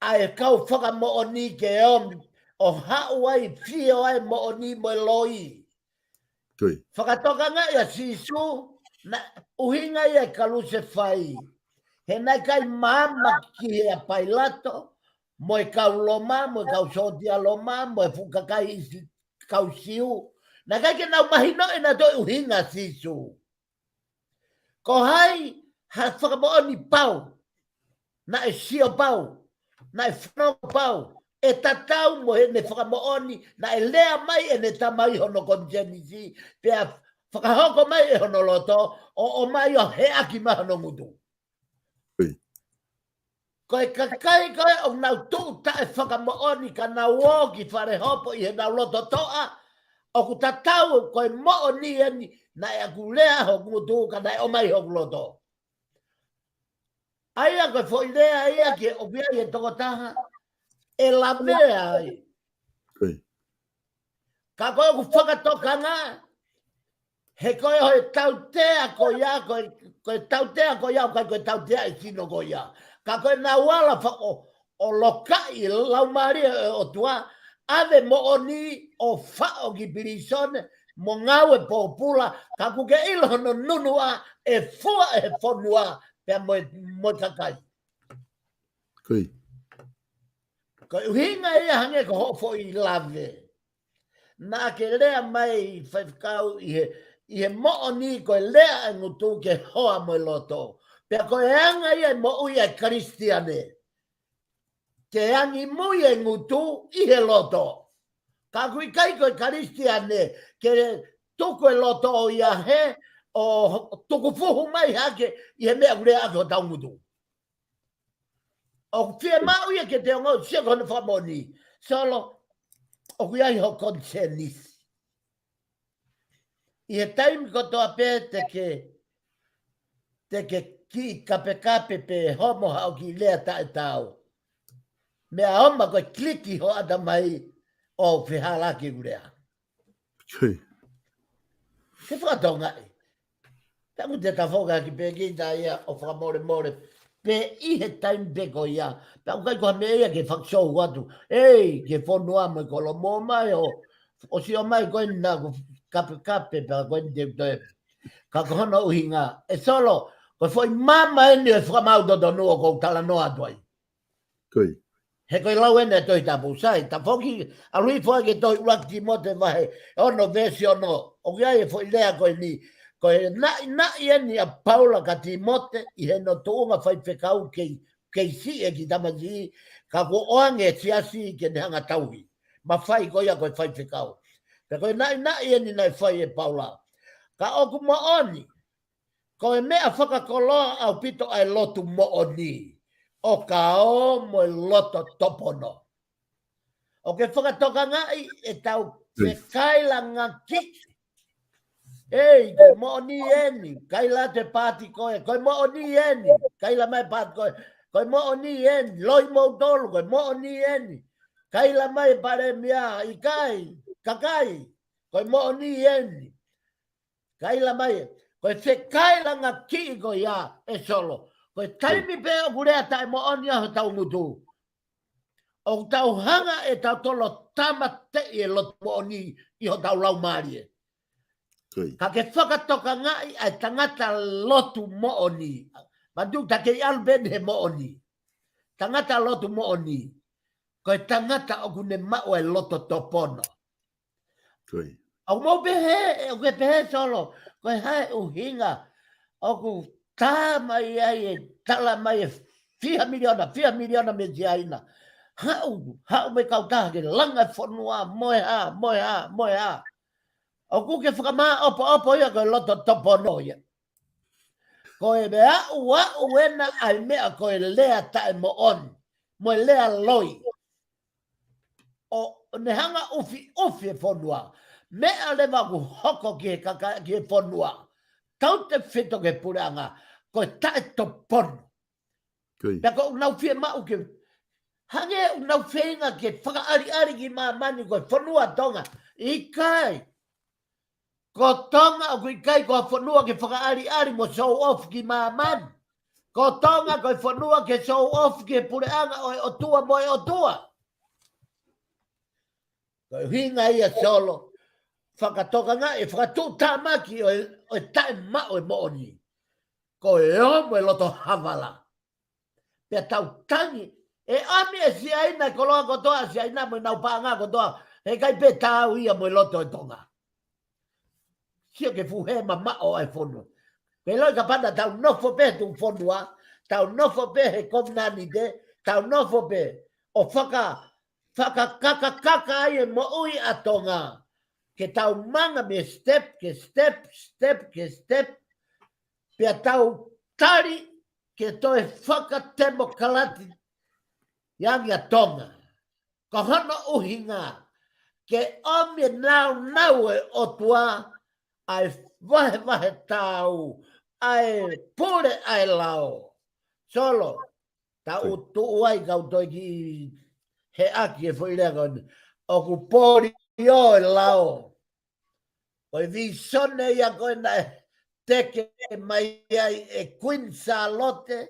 ʻa e kau fakamoʻoni ke ō ʻo haʻu ai, fio ai moʻoni mo e loi. Ko ia. Fakatokangaʻi ʻa Sīsū, naʻe ʻuhinga ia e kalusefai. He naʻe ʻikai maama ki ai ʻa Pailato, mo e kau Loma, mo e kau sōtia Loma, mo e fuʻu kakai ʻi si-, kau Siu. Naʻe ʻikai ke nau mahinoʻi ʻenautolu e ʻuhinga ʻa Sīsū. Ko hai ha fakamoʻoni pau, naʻe sio pau, naʻe fanongo pau, ʻe tatau mo ʻene fakamoʻoni, naʻe lea mai ʻene Tamai hono konisēnisi, pea fakahoko mai ʻe hono loto, ʻo, ʻomai ʻo heʻaki mai hono ngutu. Ko ia. Ko e kakai ko ē ʻoku nau tuʻu taʻefakamoʻoni ka nau ō ki fale hopo ʻi heʻenau loto toʻa, ʻoku tatau ko e moʻoni eni naʻe ʻoku lea hoku ngutu ka naʻe ʻomai hoku loto. ʻA ia ko e foʻi lea ia ke ʻoku ʻi ai e tokotaha ʻe lavea ai. Ko ia. Ka ko ʻeku fakatokanga, he ko e ʻo e tautea ko ia, ko e, ko e tautea ko ia, ʻoku ʻikai ko e tautea ʻi he sino ko ia. Ka ko ʻenau ala fa-, ʻo, ʻo lokaʻi e Laumālie ʻo e ʻOtua, ʻave moʻoni ʻo faʻo ki pilīsone, mo ngāue pōpula, ka ʻoku ke ʻilo hono nunuʻa ʻe fua ʻe he fonua, pea mo e, mo e kakai. Ko ia. Ko e ʻuhinga ia hangē ko hoʻo foʻi lave. Naʻa ke lea mai faifekau ʻi he, ʻi he moʻoni ko e lea ʻa e ngutu ke hoa mo e loto. Pea ko e anga ia e moʻui ʻa e Kalisitiane. Ke angimui e ngutu ʻi he loto. Ka ʻoku ʻikai ko e Kalisitiane, ke tuku e loto ʻo ia he, ʻo tuku fuhu mai hake ʻi he meʻa ʻoku lea ʻaki hotau ngutu. ʻOku fiemaʻu ia ke te ongoʻi, sio ki hono fakamoʻoni. Solo, ʻoku ʻi ai ho konisēnisi. ʻI he taimi kotoa pē te ke, te ke kiʻi kapekape pe homo haʻo kiʻi lea taʻetaau. Meʻa ʻoku maʻu ko e kiliki ho ʻatamai ʻo fehālaaki ʻeku lea. Sui. Ke fakatokangaʻi. Tamu te ta foka ki pē ki ta ia ʻo fakamolemole. Pē ʻi he taimi pē ko ia. Pea ʻoku ʻikai ko ha meʻa ia ke fakasou atu. Ei, ke fonua mo e kolomo mai ʻo, ʻo sio mai ko ena ʻoku kapekape pea ko ena te u toe. Ka ko hono ʻuhinga. ʻE Solo, ko e foʻi mama eni ʻo e fakamaau totonu ʻoku ou talanoa atu ai. Ko ia. He ko e lau ena e Tohi Tapu sai, ta foki, ʻalu hifo ai ki he tohi ʻuluaki Tīmote vahe, ono veesi ono, ʻoku ʻi ai e foʻi lea ko eni, ko e naʻinaʻi eni ʻa Paula kia Tīmote, ʻi hono tuʻunga faifekau kei, kei siʻi e kiʻi tamasiʻi, ka kuo ʻoange e siasi ke ne hanga tauhi. Mafai ko ia ko e faifekau. Ka ko e naʻinaʻi eni naʻe fai ʻe Paula. Ka ʻoku moʻoni, ko e meʻa fakakoloa ʻaupito ʻa e lotu moʻoni, ʻo ka ō mo e loto topono. ʻO ke fakatokangaʻi ʻetau fekailangakiʻi. Ei, ko e moʻoni eni, kaila atu e paati ko ē, ko e moʻoni eni, kaila mai e paati ko ē, ko e moʻoni eni, loi moutolu, ko e moʻoni eni, kaila mai e palēmia, ʻikai, kakai, ko e moʻoni eni. Kaila mai, ko e fekailangakiʻi ko ia ʻe Solo. Ko e taimi pē ʻoku lea taʻemoʻoni ʻa hotau ngutu. ʻOku tau hanga ʻe tautolu ʻo tāmateʻi e lotu moʻoni ʻi hotau laumālie. Ko ia. Ka ke fakatokangaʻi ʻa e tangata lotu moʻoni. Matu ta kei ʻalu pē eni he moʻoni. Tangata lotu moʻoni. Ko e tangata ʻoku ne maʻu e loto topono. Ko ia. ʻOku mau pehē, ʻoku ke pehē Solo, ko e hā e ʻuhinga, ʻoku tā mai ai e tala mai e fiha miliona, fiha miliona mei Siaina. Haʻu, haʻu mei he kautaha ke langa e fonua, mo e hā, mo e hā, mo e hā. ʻOku ke fakamāʻopoʻopo ia ko e loto topono ia. Ko e meʻa ʻoku ʻoange ena ʻa e meʻa ko e lea taʻemoʻoni, mo e lea loi. ʻO ne hanga ʻufiʻufi e fonua. Meʻa leva ʻoku hoko ki he kaka, ki he fonua. Tautefito ki he puleʻanga, ko e taʻetopono. Ko ia. Pea ʻoku nau fiemaʻu ke, hangē ʻoku nau feinga ke fakaʻaliʻali ki māmani ko e fonua Tonga. ʻIkai. Ko Tonga ʻoku ʻikai ko ha fonua ke fakaʻaliʻali mo show off ki māmani. Ko Tonga ko e fonua ke show off ki he puleʻanga ʻo e ʻOtua mo e ʻOtua. Ko e ʻuhinga ia Solo, fakatokangaʻi, fakatuʻutāmaki ʻo e, ʻo e taʻemaʻu e moʻoni. Ko e ō mo e loto havala. Pea tau tangi, ʻe ʻomi ʻe Siaina e koloa kotoa, Siaina mo ʻenau paʻanga kotoa, heʻikai pē taau ia mo e loto e Tonga. Sio ki he fuʻu hē mamaʻo ʻa e fonua. Pea ʻiloʻi kapau naʻa tau nofo pē he tuʻu fonua, tau nofo pē he kovinānite, tau nofo pē ʻo faka, fakakakakaka ai e moʻui ʻa Tonga. Ke tau manga mei he step, ki he step, step, ki he step. Pea tau tali ke toe fakatemokalati ange ʻa Tonga. Ko hono ʻuhinga, ke ʻomi e nāunau e ʻOtua, ʻa e vahevahe taau, ʻa e pule ʻa e lao. Solo, tau tuʻu ai kau toe kiʻi heʻaki e foʻi lea ko eni. ʻOku pōlio e lao. Ko e vīsone ia ko ē naʻe teke mai ai ʻe Kuini Sālote,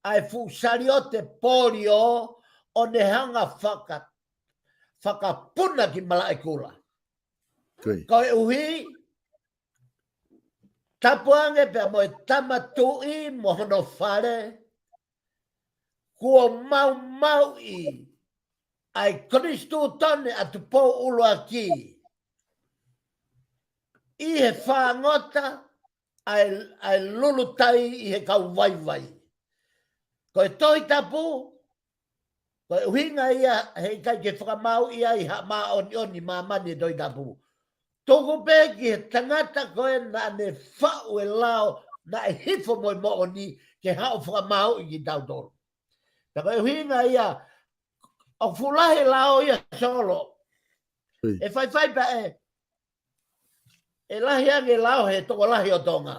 ʻa e fuʻu saliote pōlio ʻo ne hanga faka, fakapuna ki malaʻekula. Koeʻuhi, tapu ange pea mo e Tama Tuʻi mo hono fale, kuo maumauʻi ʻa e konisitūtone ʻa Tupou ʻUluaki ʻi he fāngota ʻa e, ʻa e lulutai ʻi he kau vaivai. Ko e Tohi Tapu, ko e ʻuhinga ia he ʻikai ke fakamāuʻi ai ha māʻoniʻoni māmani e Tohi Tapu. Tuku pē ki he tangata ko ē naʻa ne faʻu e lao, naʻe hifo mo e moʻoni ke haʻu fakamāuʻi kitautolu. Pea ko e ʻuhinga ia, ʻoku fuʻu lahi e lao ia Solo. ʻE faifai pea ʻe, ʻe lahi ange lao he tokolahi ʻo Tonga.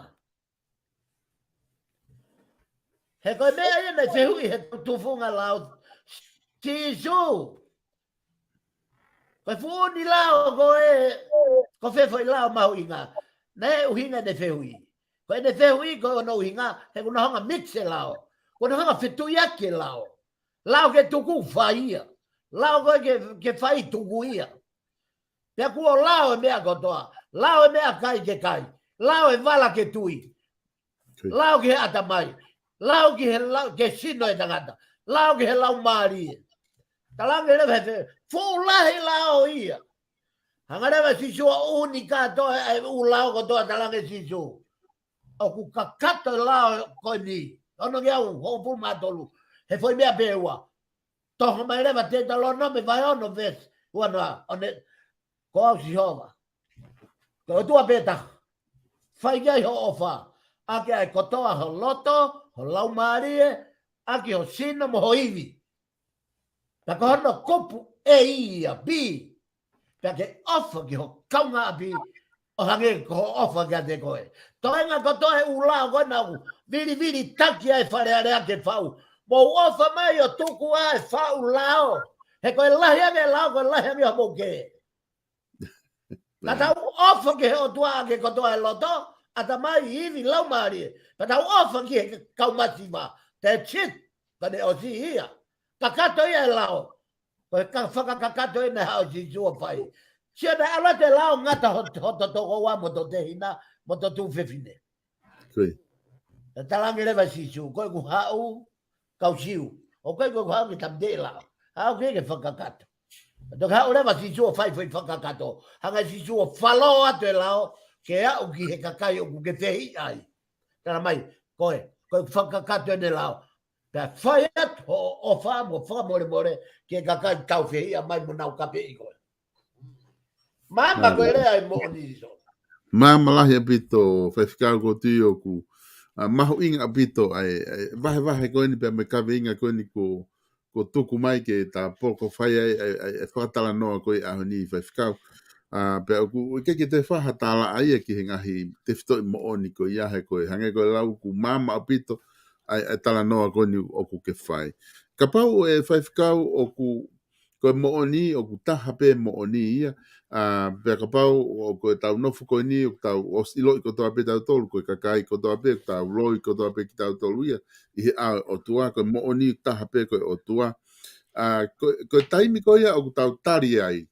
He ko e meʻa ia naʻe fehuʻi he tufunga lao Sīsū. Ko e fuʻu ni lao ko e, ko fē foʻi lao mahuʻinga. Naʻe ʻuhinga ʻene fehuʻi. Ko ʻene fehuʻi ko hono ʻuhinga, he kuo na hanga mix e lao. Kuo na hanga fetuʻuaki e lao. Lao ke tuku fai ia. Lao ko e ke, ke fai tuku ia. Pea kuo lao e meʻa kotoa. Lao e meʻakai ke kai. Lao e vala ke tui. Lao ki he ʻatamai. Lao ki he lau, ke sino e tangata. Lao ki he laumālie. Talaange leva he fe, fuʻu lahi lao ia. Hanga leva Sīsū ʻo ʻuni kātoa e ʻū lao kotoa talaange Sīsū. ʻOku kakato e lao ko eni. Ono ngeau, hongofulu mā tolu. He foʻi meʻa pē ua. Toho mai leva Teutalōnome vahe ono veesi uanoa, ʻo ne, ko au Sihova. Ko e ʻOtua pē taha. Fai ki ai ho ʻofa. ʻAki ʻa e kotoa ho loto, ho laumālie, ʻaki ho sino mo ho ivi. Pea ko hono kupu ʻe ia, B. Pea ke ʻofa ki ho kaungāʻapi, ʻo hangē ko hoʻo ʻofa kiate koe. Toenga kotoa e ʻū lao ko ena ʻoku vilivili taki ai Fale Alea ke faʻu. Mou ʻofa mai ʻo tuku ʻa e faʻu lao. He ko e lahi ange e lao, ko e lahi ange hoʻomou kē. Ka tau ʻofa ki he ʻOtua ʻaki kotoa e loto, ʻatamai, ivi, laumālie. Ka tau ʻofa ki he kau masiva. That's it. Ka ne ʻosi ia. Kakato ia e lao. Ko e ka fakakakato ena haʻu Sīsū ʻo fai. Sio naʻe ʻalu atu e lao ngata ho, ho tokoua mo ho tehina, mo ho tuofefine. Ko ia. Naʻe talaange leva Sīsū, ko ʻeku haʻu, kau Siu. ʻOku ʻikai ko ʻeku haʻu ke tāmateʻi e lao. Haʻu ke ke fakakakato. Toki haʻu leva Sīsū ʻo fai foʻi fakakakato. Hanga Sīsū ʻo falō atu e lao, ke aʻu ki he kakai ʻoku ke fehiʻa ai. Tala mai, ko e, ko ʻeku fakakakato ʻene lao. Pea fai atu hoʻo ʻofa mo fakamolemole ki he kakai tau fehiʻa mai mo nau kapeʻi koe. Māmā ko e lea ʻa e moʻoni Solo. Māmā lahi ʻaupito, Faifekau, ʻoku ou tui ʻoku, ʻa, mahuʻinga ʻaupito ʻa e, ʻa e vahevahe ko eni pea mo e kaveinga ko eni kuo, kuo tuku mai ke ta pō ko fai ai, ʻa e, ʻa e, ʻa e fakatalanoa ko e ʻaho ni Faifekau. ʻA, pea ʻoku, ʻikai ke toe fai ha tālaʻa ia ki he ngaahi tefitoʻi moʻoni ko ia he ko e, hangē ko e lau ʻoku māmā ʻaupito ʻa e, ʻa e talanoa ko eni ʻoku ke fai. Kapau ʻe Faifekau ʻoku, ko e moʻoni ʻoku taha pē moʻoni ia, ʻa, pea kapau ʻoku tau nofo ko eni ʻoku tau ʻosi ʻiloʻi kotoa pē tautolu, ko e kakai kotoa pē, ʻoku tau loi kotoa pē kitautolu ia, ʻi he ʻao ʻo e ʻOtua, ko e moʻoni ʻoku taha pē ko e ʻOtua. ʻA, ko, ko e taimi ko ia ʻoku tau tali ai,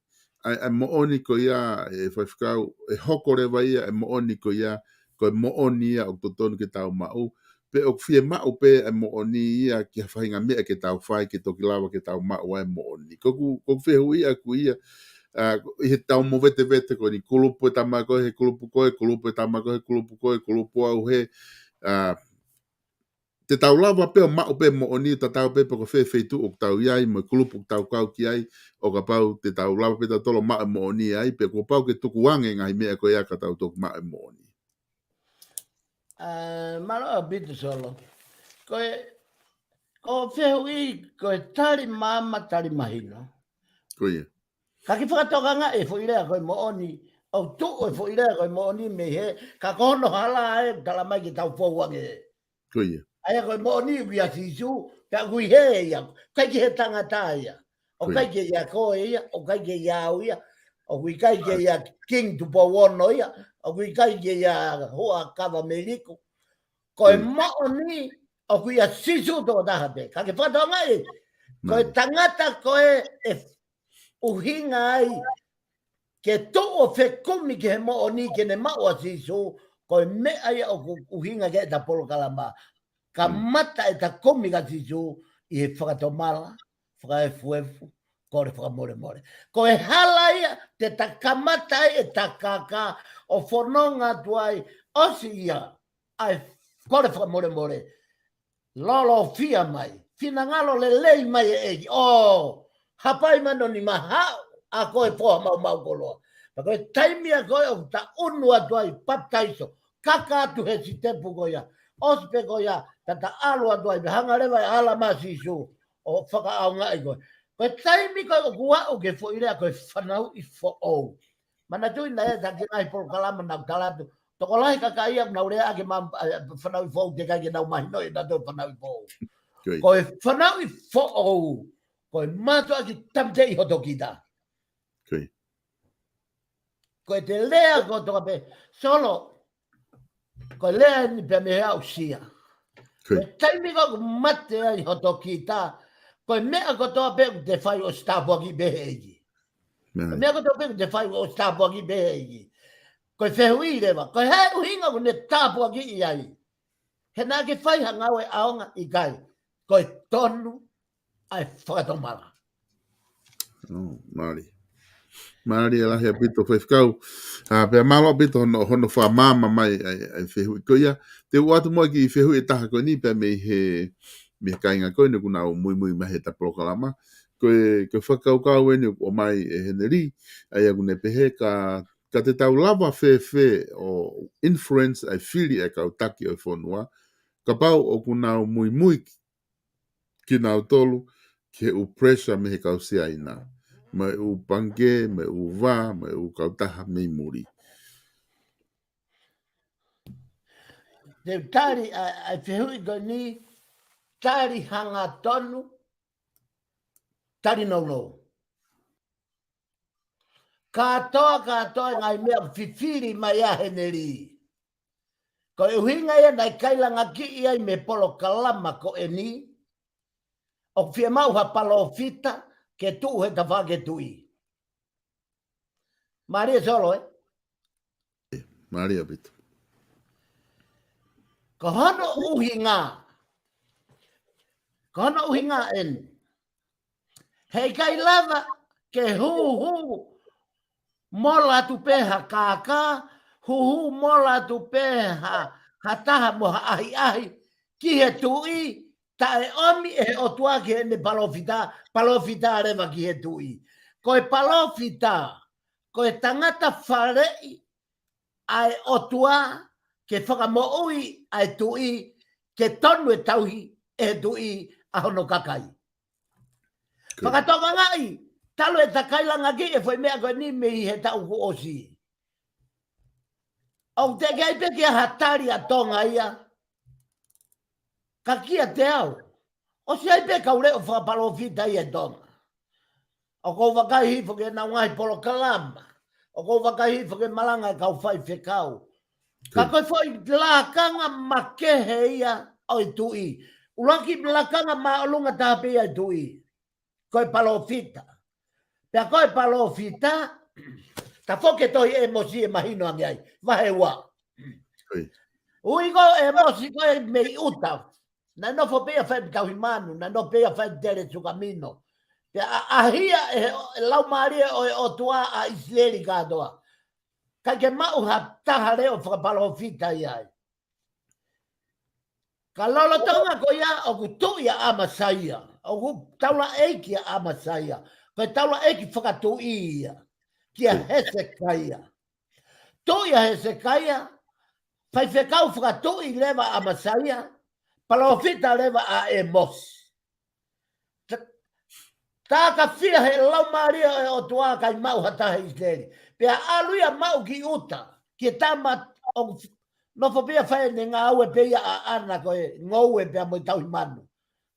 ʻa e, ʻa e moʻoni ko ia ʻe Faifekau, ʻe hoko leva ia ʻa e moʻoni ko ia, ko e moʻoni ia ʻoku totonu ke tau maʻu, pe ʻoku fiemaʻu pē ʻa e moʻoni ia ki ha faʻahinga meʻa ke tau fai ke toki lava ke tau maʻu ʻa e moʻoni. Ko ʻeku, ko ʻeku fehuʻi ʻaʻaku ia, ʻa, ʻi he tau movetevete ko eni kulupu e tama ko ē he kulupu ko ē, kulupu e tama ko ē he kulupu ko ē, kulupu au he, ʻa, te tau lava pē ʻo maʻu pē moʻoni, tatau pē pe ko fē feituʻu ʻoku tau ʻi ai, mo e kulupu ʻoku tau kau ki ai, ʻo kapau te tau lava pē tautolu ʻo maʻu e moʻoni ai, pe kuo pau ke tukuange e ngaahi meʻa ko ia ka tau toki maʻu e moʻoni. ʻA, mālō ʻaupito Solo. Ko e, ko e fehuʻi, ko e tali māmā, tali mahino. Ko ia. Ka ke fakatokangaʻi e foʻi lea ko e moʻoni, ʻoku tuʻu e foʻi lea ko e moʻoni mei he, ka ko hono hala ē, tala mai ke tau fou ange. Ko ia. ʻA ia ko e moʻoni ʻoku ʻia Sīsū, ka ʻoku ʻi he ia, ʻikai ke ʻi he tangata ia. ʻOku ʻikai ke ʻia koe ia, ʻoku ʻikai ke ʻia au ia, ʻoku ʻikai ke ʻia King Tupou Ono ia, ʻoku ʻikai ke ʻia Huʻakavameiliku. Ko e moʻoni, ʻoku ʻia Sīsū tokotaha pē. Ka ke fakatokangaʻi, ko e tangata ko ē, ʻe ʻuhinga ai ke tuʻu ʻo fekumi ki he moʻoni ke ne maʻu ʻa Sīsū, ko e meʻa ia ʻoku ʻuhinga ki ai ʻeta polokalama. Kamata ʻeta kumi kia Sīsū ʻi he fakatomala, fakaefuefu, kole fakamolemole. Ko e hala ia te ta kamata ai ʻeta kākā ʻo fononga atu ai, ʻosi ia ʻa e kole fakamolemole. Lolofia mai, finangalo lelei mai e ʻEiki. ʻO, hapai mai ʻo ne mahaʻu ʻa koe foha maumau koloa. Pea ko e taimi ia ko ē ʻoku ta ʻunu atu ai, papitaiso, kaka atu he sitepu ko ia. ʻOsi pē ko ia, ta ta ʻalu atu ai, pea hanga leva ʻe ala ma Sīsū ʻo fakaʻaongaʻi koe. Ko e taimi ko ē ʻoku aʻu ki he foʻi lea ko e fanauʻi foʻou. Manatuʻi naʻe ʻi ai ʻeta kiʻi ngaahi polokalama naʻa ku tala atu, tokolahi kakai ia naʻa nau lea ʻaki ma, ʻa, fanauʻi foʻou, teʻeki ai ke nau mahinoʻi ʻenautolu fanauʻi foʻou. Ko e fanauʻi foʻou, ko e mātuʻaki tāmateʻi hoto kita. Ko ʻete lea kotoa pē, Solo, ko e lea eni pē mei he aʻusia. Ko e taimi ko ē ʻoku mate ai hoto kita, ko e meʻa kotoa pē ʻoku te fai ʻosi tāpuakiʻi pē he ʻEiki. Ko e meʻa kotoa pē ʻoku te fai ʻosi tāpuakiʻi pē he ʻEiki. Ko e fehuʻi leva, ko e hā e ʻuhinga ʻoku ne tāpuakiʻi ai? He naʻa ke fai ha ngāue ʻaonga? ʻIkai. Ko e tonu ʻa e fakatomala. ʻŌ, mālie. Mālie lahi ʻaupito Faifekau. ʻA, pea mālō ʻaupito hono, hono fakamaama mai ʻa e, ʻa e fehuʻi ko ia. Te u ʻoatu mo e kiʻi fehuʻi ʻe taha ko eni pea mei he, mei he kāinga ko eni ʻoku nau muimui mai heʻeta polokalama. Ko e, ko e fakakaukau eni ʻoku ʻomai ʻe Henelī, ʻa ia ʻoku ne pehē ka, ka te tau lava fēfē ʻo influence ʻa e fili ʻa e kau taki ʻo e fonua, kapau ʻoku nau muimui kinautolu ki he ʻū pressure mei he kau Siaina, mo e ʻū pangikē, mo e ʻū vā, mo e ʻū kautaha mei muli. Te u tali ʻa, ʻa e fehuʻi ko eni, tali hangatonu, tali nounou. Kātoa, kātoa e ngaahi meʻa ʻoku fifili mai ʻa Henelī. Ko e ʻuhinga ia naʻe kailangakiʻi ai mei he polokalama ko eni, ʻoku fiemaʻu ha palōfita ke tuʻu he tafaʻaki tuʻi. Mālie Solo, ē? Mālie ʻaupito. Ko hono ʻuhinga, ko hono ʻuhinga eni. Heʻikai lava ke hūhū mola atu pē ha kākā, hūhū mola atu pē ha, ha taha mo ha ʻahiʻahi ki he tuʻi, taʻe ʻomi ʻe he ʻOtua ki heʻene palōfita, palōfita leva ki he tuʻi. Ko e palōfita, ko e tangata faleʻi ʻa e ʻOtua ke fakamoʻui ʻa e tuʻi, ke tonu e tauhi ʻe he tuʻi ʻa hono kakai. Fakatokangaʻi, talu ʻeta kailangakiʻi e foʻi meʻa ko eni mei he taʻu kuo ʻosi. ʻOku teʻeki ai pē ke ʻi ai ha tali ʻa Tonga ia. Ka kiate au, ʻosi ʻi ai pē kau leʻo fakapalōfita ia ʻi Tonga. ʻOku ou vakai hifo ki heʻenau ngaahi polokalama. ʻOku ou vakai hifo ki he malanga ʻa e kau faifekau. Ka ko e foʻi lakanga makehe ia ʻo e tuʻi. ʻUluaki lakanga māʻolunga taha pē ia ʻo e tuʻi, ko e palōfita. Pea ko e palōfita, ta foki ki he tohi ʻĒmosi ʻe mahino ange ai. Vahe ua. Ui ko ʻĒmosi ko e mei ʻuta. Naʻe nofo pē ia ʻo fai e tauhi manu, naʻe nofo pē ia ʻo fai e tele sukamino. Pea ʻa, ʻahia ʻe he, ʻe Laumālie ʻo e ʻOtua ʻa ʻIsileli kātoa. ʻIkai ke maʻu ha taha leʻo fakapalōfita ia ai. Ka lolotonga ko ia ʻoku tuʻi ʻa ʻAmasaia, ʻoku taulaʻeiki ʻa ʻAmasaia, ko e taulaʻeiki fakatuʻi ia, kia Hesekaia. Tuʻi ʻa Hesekaia, faifekau fakatuʻi leva ʻa ʻAmasaia, palōfita leva ʻa ʻĒmosi. Ta-, takafia ʻe he Laumālie ʻo e ʻOtua ʻikai maʻu ha taha ʻi ʻIsileli. Pea ʻalu ia maʻu ki ʻuta, ki he tama ʻoku f-, nofo pē ia ʻo fai ʻene ngāue pē ia ʻaʻana ko e ngoue pea mo e tauhi manu.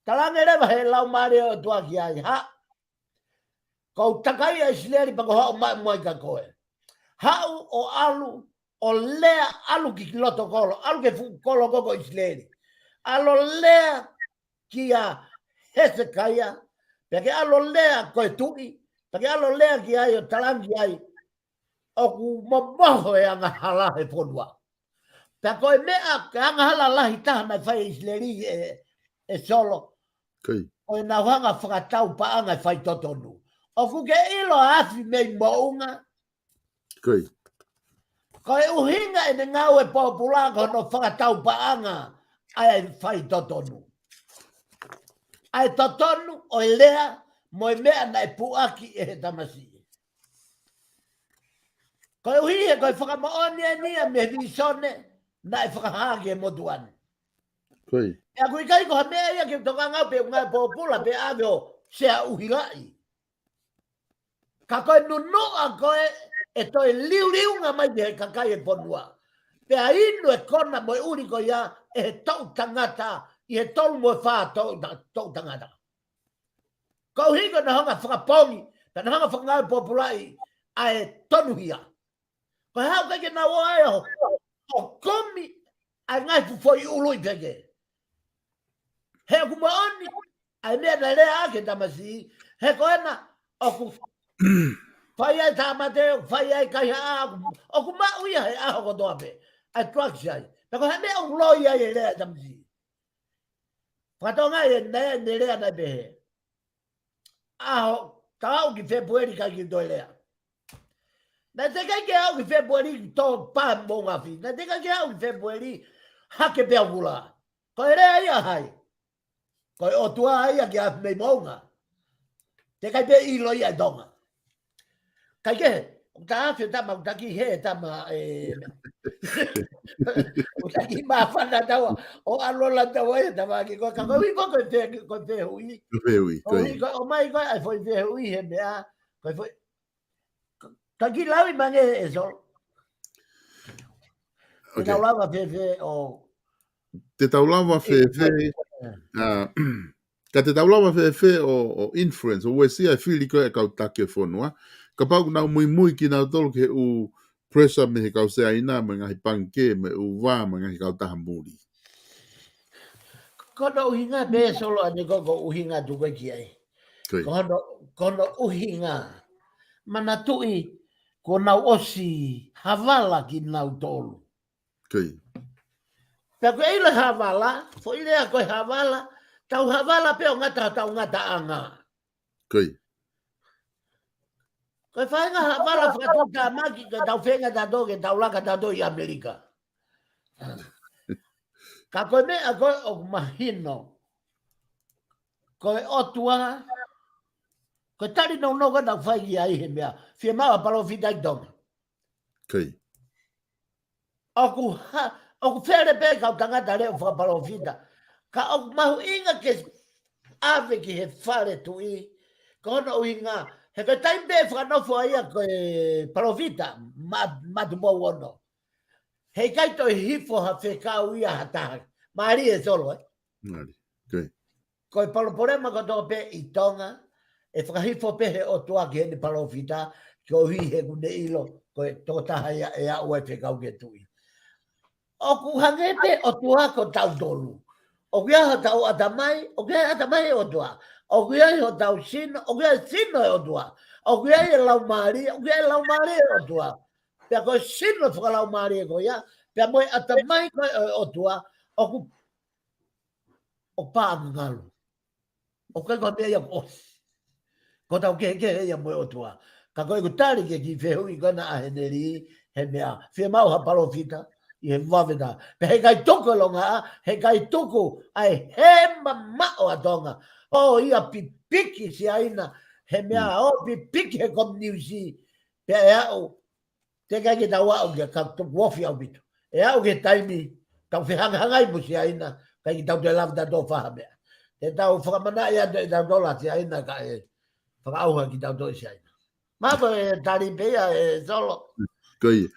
Talaange leva ʻe he Laumālie ʻo e ʻOtua ki ai, haʻu. Kuo u takai ʻa ʻIsileli pea kuo u haʻu maʻu mai kia koe. Haʻu ʻo ʻalu, ʻo lea, ʻalu ki loto kolo, ʻalu ki he fuʻu kolo ko ē ko ʻIsileli. ʻAlu ʻo lea kia Hesekaia, pea ke ʻalu ʻo lea ko e tuʻi, Pea ke ʻalu ʻo lea ki ai ʻo talaange ai ʻoku momoho e angahala he fonua. Pea ko e meʻa, ko e angahala lahi taha naʻe fai ʻe ʻIsileli ē, ʻe Solo. Ko ia. Ko ʻenau hanga ʻo fakatau paʻanga e faitotonu. ʻOku ke ʻilo ʻa e afi mei moʻunga. Ko ia. Ko e ʻuhinga ʻene ngāue pōpula ko hono fakatau paʻanga ʻa e faitotonu. ʻA e totonu ʻo e lea mo e meʻa naʻe puʻaki ʻe he tamasiʻi. Koeʻuhi he ko e fakamoʻoni eni ia mei he vīsone naʻe fakahā ki he motuʻa ni. Ko ia. Pea ʻoku ʻikai ko ha meʻa ia ke tokanga pe ʻuhinga pōpula pe ʻave ʻo sea ʻuhilaʻi. Ka ko e nunuʻa ko ē ʻe toe liuliunga mai ki he kakai e fonua. Pea inu e kona mo e ʻuli ko ia ʻe he toʻu tangata ʻi he tolu mo e fā toʻu ta-, toʻu tangata. Koeʻuhi ko ʻenau hanga ʻo fakapoongi, pea nau hanga ʻo fakangāue pōpulaʻi ʻa e tonuhia. Ko e hā ʻoku ʻikai ke nau ō ai ʻo, ʻo kumi ʻa e ngaahi fuʻu foʻi ʻulu ʻi peke. He ʻoku moʻoni ʻa e meʻa naʻe lea ʻaki e tamasiʻi, he ko ena ʻoku fai ai e tāmate, ʻoku fai ai e kaihaʻa, ʻoku, ʻoku maʻu ia he ʻaho kotoa pē ʻa e drugs ai. Pea ko e hā e meʻa ʻoku loi ai e lea e tamasiʻi? Fakatokangaʻi ʻe ne, ne lea naʻe pehē. ʻAho, tau aʻu ki Fēpueli ʻikai ke toe lea. Naʻe teʻeki ai ke aʻu ki Fēpueli tō pā moʻunga afi. Naʻe teʻeki ai ke aʻu ki Fēpueli hake pea vula. Ko e lea ia ʻa hai? Ko e ʻOtua ia ki he afi mei moʻunga. Teʻeki ai pē ʻilo ia ʻe Tonga. Kaikehe, ʻoku ta afe tama, ʻoku ta kiʻi hē tama, ē, ʻoku ta kiʻi māfana taua, ʻo ʻalu ʻo lata taua ē, tama ki ko, ka koeʻuhi ko, ko e fe-, ko e fehuʻi. Ko e fehuʻi, ko e. Koeʻuhi ko, ʻomai ko ē ʻa e foʻi fehuʻi he meʻa, ko e foʻi, ka, ka kiʻi lau mai ange ē Solo. Te Ok. tau lava fēfē ʻo Te tau lava fēfē, ē. ʻA, ka te tau lava fēfē ʻo, ʻo influence, ʻo uesia e fili ko ē e kau taki e fonua. Kapau ʻoku nau muimui kinautolu ki he ʻū pressure mei he kau Siaina, mo e ngaahi pangikē, mo e ʻū vā, mo e ngaahi kautaha muli. Ko hono ʻuhinga pē Solo ʻanenai ko, ko e ʻuhinga atu ko ē ki ai. Ko ia. Ko hono, ko hono ʻuhinga. Manatuʻi, kuo nau ʻosi havala kinautolu. Ko ia. Pea ko e ʻilo e havala, foʻi lea ko e havala, tau havala pē ʻo ngata, tau ngataʻanga. Ko ia. Ko e faʻahinga havala fakatuʻutāmaki, ko ʻetau feinga tautolu ke tau laka tautolu ʻi ʻAmelika. Ka ko e meʻa ko ē ʻoku mahino, ko e ʻOtua, ko e tali nounou ko ē naʻa ku fai ki ai he meʻa, fiemaʻu ʻa e palōfita ʻi Tonga. Ko ia. ʻOku ha-, ʻoku fele pē kau tangata leʻo fakapalōfita. Ka ʻoku mahuʻinga ke ʻave ki he fale tuʻi, ko hono ʻuhinga, he ko e taimi pē fakanofo ai ʻa e palōfita, ma-, Matupou Ono. Heʻikai toe hifo ha fekau ia ha taha. Mālie Solo, ē? Mālie. Ko ia. Ko e palopalema kotoa pē ʻi Tonga, ʻe fakahifo pē he ʻOtua ki heʻene palōfita, koeʻuhi he ʻoku ne ʻilo, ko e tokotaha ia ʻe aʻu ai e fekau ki he tuʻi. ʻOku hangē pē ʻOtua ko tautolu. ʻOku ʻi ai hotau ʻatamai, ʻoku ʻi ai e ʻatamai ʻo e ʻOtua. ʻOku ʻi ai hotau sino, ʻoku ʻi ai e sino ʻo e ʻOtua. ʻOku ʻi ai e laumālie, ʻoku ʻi ai e laumālie ʻo e ʻOtua. Pea ko e sino fakalaumālie ko ia, pea mo e ʻatamai ko ē ʻo e ʻOtua, ʻoku ʻo pā angangalu. ʻOku ʻikai ko ha meʻa ia kuo ʻosi. Ko ʻetau kehekehe ia mo e ʻOtua. Ka ko ʻeku tali ki he kiʻi fehuʻi ko ena ʻa Heneli, he meʻa, fiemaʻu ha palōfita, ʻi he vave na. Pea heʻikai tuku e longaʻa, heʻikai tuku ʻa e hē mamaʻo ʻa Tonga. ʻO ia pipiki Siaina, he meʻa Mm. ʻo pipiki he kominiusi, pea ʻe aʻu, teʻeki ai ke tau aʻu ki ai ka tuku ofi ʻaupito. ʻE aʻu ki he taimi, tau fehangahangai mo Siaina, ʻikai ke tau toe lava tautolu ʻo fai ha meʻa. Te tau fakamanaʻi atu ʻe tautolu ʻa Siaina kae fakaʻauha kitautolu ʻe Siaina. Mālō e tali pē ia ē Solo. Ko ia.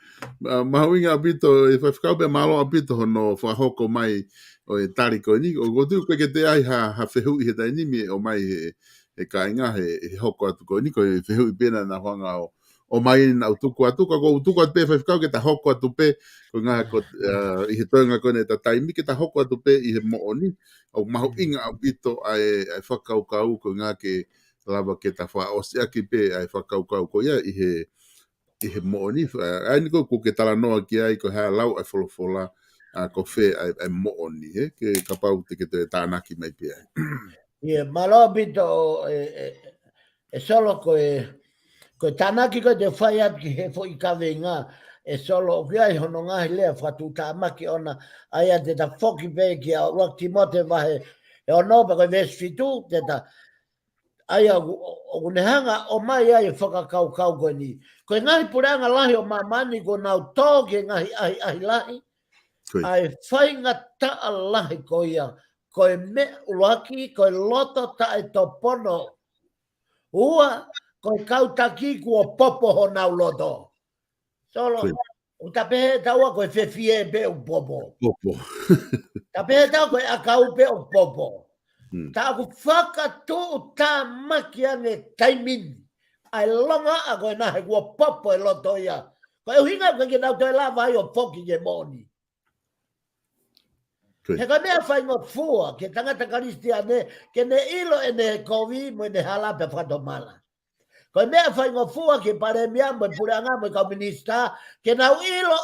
Ma-, mahuʻinga ʻaupito, ʻe Faifekau pea mālō ʻaupito hono fakahoko mai ʻo e tali ko eni. ʻOku ou tui ʻoku ʻikai ke toe ʻi ai ha, ha fehuʻi he taimi ni ʻe ʻomai he, he kāinga he, he hoko atu ko eni, ko e fehuʻi pē naʻa nau hanga ʻo ʻomai naʻa ku tuku atu, ka ʻoku ou tuku atu pē Faifekau ke ta hoko atu pē, ko e ʻuhinga ko, ʻa, ʻi he toenga ko eni ʻeta taimi ke ta hoko atu pē ʻi he moʻoni, ʻoku mahuʻinga ʻaupito ʻa e, ʻa e fakakaukau ko e ʻuhinga ke, lava ke ta fakaʻosi ʻaki pē ʻa e fakakaukau ko ia ʻi he, ʻi he moʻoni. Fa-, ʻa eni ko ē ʻoku ke talanoa ki ai ko e hā lau ʻa e folofola, ʻa ko fē ʻa e, ʻa e moʻoni, he? Ke kapau te ke toe tānaki mai pē ai. ʻIo, mālō ʻaupito ʻe, ʻe, ʻe Solo ko e, ko e tānaki ko ē te u fai atu ki he foʻi kaveinga ʻe Solo ʻoku ʻi ai hono ngaahi lea fakatuʻutāmaki ʻona ʻa ia te ta foki pē ki he ʻuluaki Tīmote vahe ʻe ono pea ko e veesi fitu, te ta, ʻa ia ʻoku, ʻoku ne hanga ʻo ʻomai ai e fakakaukau ko eni. Ko e ngaahi puleʻanga lahi ʻo māmani kuo nau tō ki he ngaahi ʻahiʻahi lahi. Ko ia. ʻA e faingataʻa lahi ko ia. Ko e meʻa ʻuluaki, ko e loto taʻetopono. Ua, ko e kau taki kuo popo honau loto. Solo, Ko ia. ʻoku ta pehē ʻe taua ko e fefie pē ʻoku popo. Popo. Ta pehē ʻe taua ko e ʻakau pē ʻoku popo. Hmm. Ta ʻoku fakatuʻutāmaki ange taimi ni ʻa e longaʻa ko ena he kuo popo e loto ia. Ko e ʻuhinga ʻoku ʻikai ke nau toe lava ai ʻo foki ki he moʻoni. Ko ia. He ko e meʻa faingofua ki he tangata Kalisitiane ke ne ʻilo ʻene kovi mo ʻene hala pea fakatomala. Ko e meʻa faingofua ki he palēmia mo e puleʻanga mo e kau minisitā ke nau ʻilo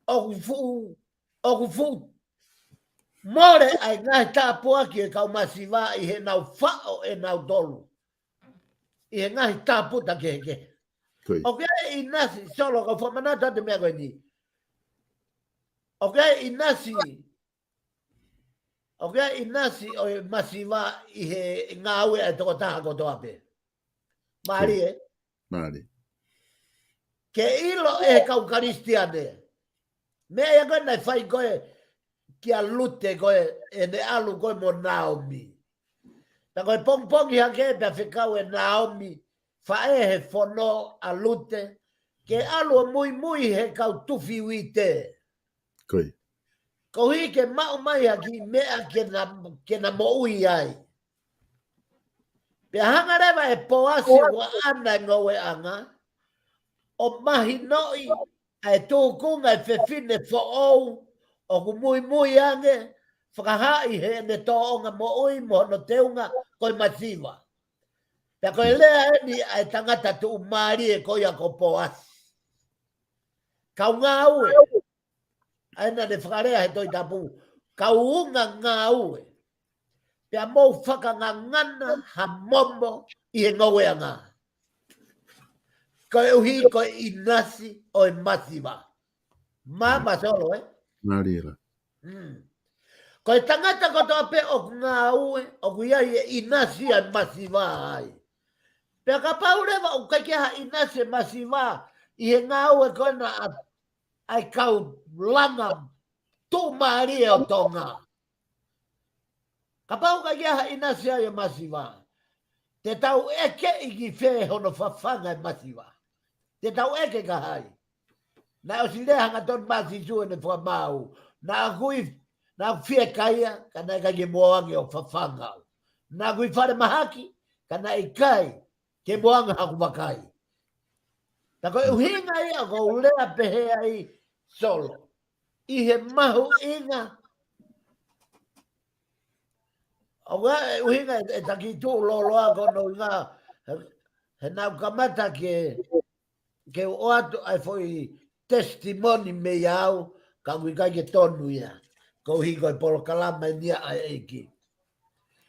ʻoku fuʻu, ʻoku fuʻu mole ʻa e ngaahi tāpuaki ʻa e kau masiva ʻi heʻenau faʻo ʻenautolu ʻi he ngaahi tāputa kehekehe. Ko ia. ʻOku ʻi ai e ʻinasi, Solo, kau fakamanatu atu e meʻa ko eni. ʻOku ʻi ai e ʻinasi, ʻoku ʻi ai e ʻinasi ʻo e masiva ʻi he ngāue ʻa e tokotaha kotoa pē. Mālie. Mālie. Ke ʻilo ʻe he kau Kalisitiane. Meʻa ia ko ē naʻe fai ko ē kia Lute ko ē, ʻene ʻalu ko ē mo Naomi. Pea ko e pongipongi hake pea fekau ʻe Naomi, faʻē he fono ʻa Lute, ke ʻalu ʻo muimui he kau tufi uite. Ko ia. Koeʻuhi ke maʻu mai ha kiʻi meʻa ke na, ke na moʻui ai. Pea hanga leva ʻe Poasi ʻoku ʻaʻana e ngoueʻanga, ʻo mahinoʻi ʻa e tūkunga e fefine foʻou, ʻoku muimui ange, fakahā ʻi heʻene tōʻonga moʻui mo hono teunga ko e masiva. Pea ko e lea eni ʻa e tangata tuʻumālie ko ia ko Poasi. Kau ngāue. ʻA ia naʻe fakalea he Tohi Tapu. Kau unga ngāue. Pea mou fakangangana ha momo ʻi he ngoueʻanga. Koeʻuhi ko e ʻinasi ʻo e masiva. Mālie, Solo, ē? Mālie lā. Hmm. Ko e tangata kotoa pē ʻoku ngāue, ʻoku ʻi ai e ʻinasi ʻa e masiva ai. Pea kapau leva ʻoku ʻikai ke ʻi ai ha ʻinasi e masiva ʻi he ngāue ko ena ʻa, ʻa e kau langa tuʻumālie ʻo Tonga. Kapau ʻoku ʻikai ke ʻi ai ha ʻinasi ai e masiva, te tau ʻeke ʻi fē hono fafanga e masiva? Te tau ʻeke kia hai? Naʻe ʻosi lea hangatonu mai ʻa Sīsū ʻene fakamaau. Naʻa ku ʻi, naʻa ku fiekaia, ka naʻe ʻikai ke mou ō ange ʻo fafanga au. Naʻa ku ʻi falemahaki, ka naʻe ʻikai ke mou ō ange ʻo haku vakai. Tā ko e ʻuhinga ia ʻoku ou lea pehē ai, Solo. ʻI he mahuʻinga. ʻOku ʻi ai e ʻuhinga ʻe, ʻe taki tuʻu lōloa ko hono ʻuhinga, he, he naʻa ku kamata ke, ke u ʻoatu ai e foʻi testimony meia au, ka ʻoku ʻikai ke tonu ia. Koeʻuhi ko e polokalama eni ia ʻa e ʻEiki.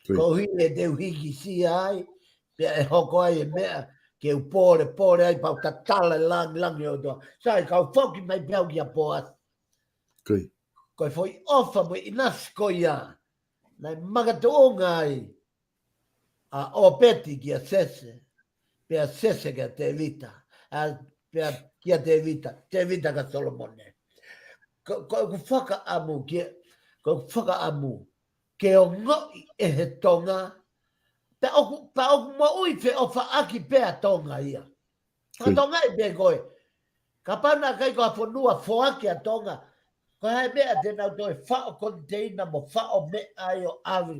Ko ia. Koeʻuhi ʻe te u hikisia ai, pea ʻe hoko ai e meʻa, ke u pōlepole ai pea u tatala e langilangi ʻo e ʻOtua. Sai, ka u foki mai pē au kia Poasi. Ko ia. Ko e foʻi ʻofa mo e ʻinasi ko ia. Naʻe makatuʻunga ai ʻa ʻŌpeti kia Sese, pea Sese kia Tēvita, ʻa, pea kia Tēvita, Tēvita kia Solomone. Ko, ko ʻeku fakaʻamu ke, ko ʻeku fakaʻamu ke ongoʻi ʻe he Tonga, pea ʻoku, pea ʻoku moʻui feʻofaʻaki pē ʻa Tonga ia. Ko ia. Fakatongaʻi pē koe. Kapau naʻe ʻikai ko ha fonua foaki ʻa Tonga, ko e hā e meʻa te nau toe faʻo koniteina mo faʻo meʻa ai ʻo ʻave.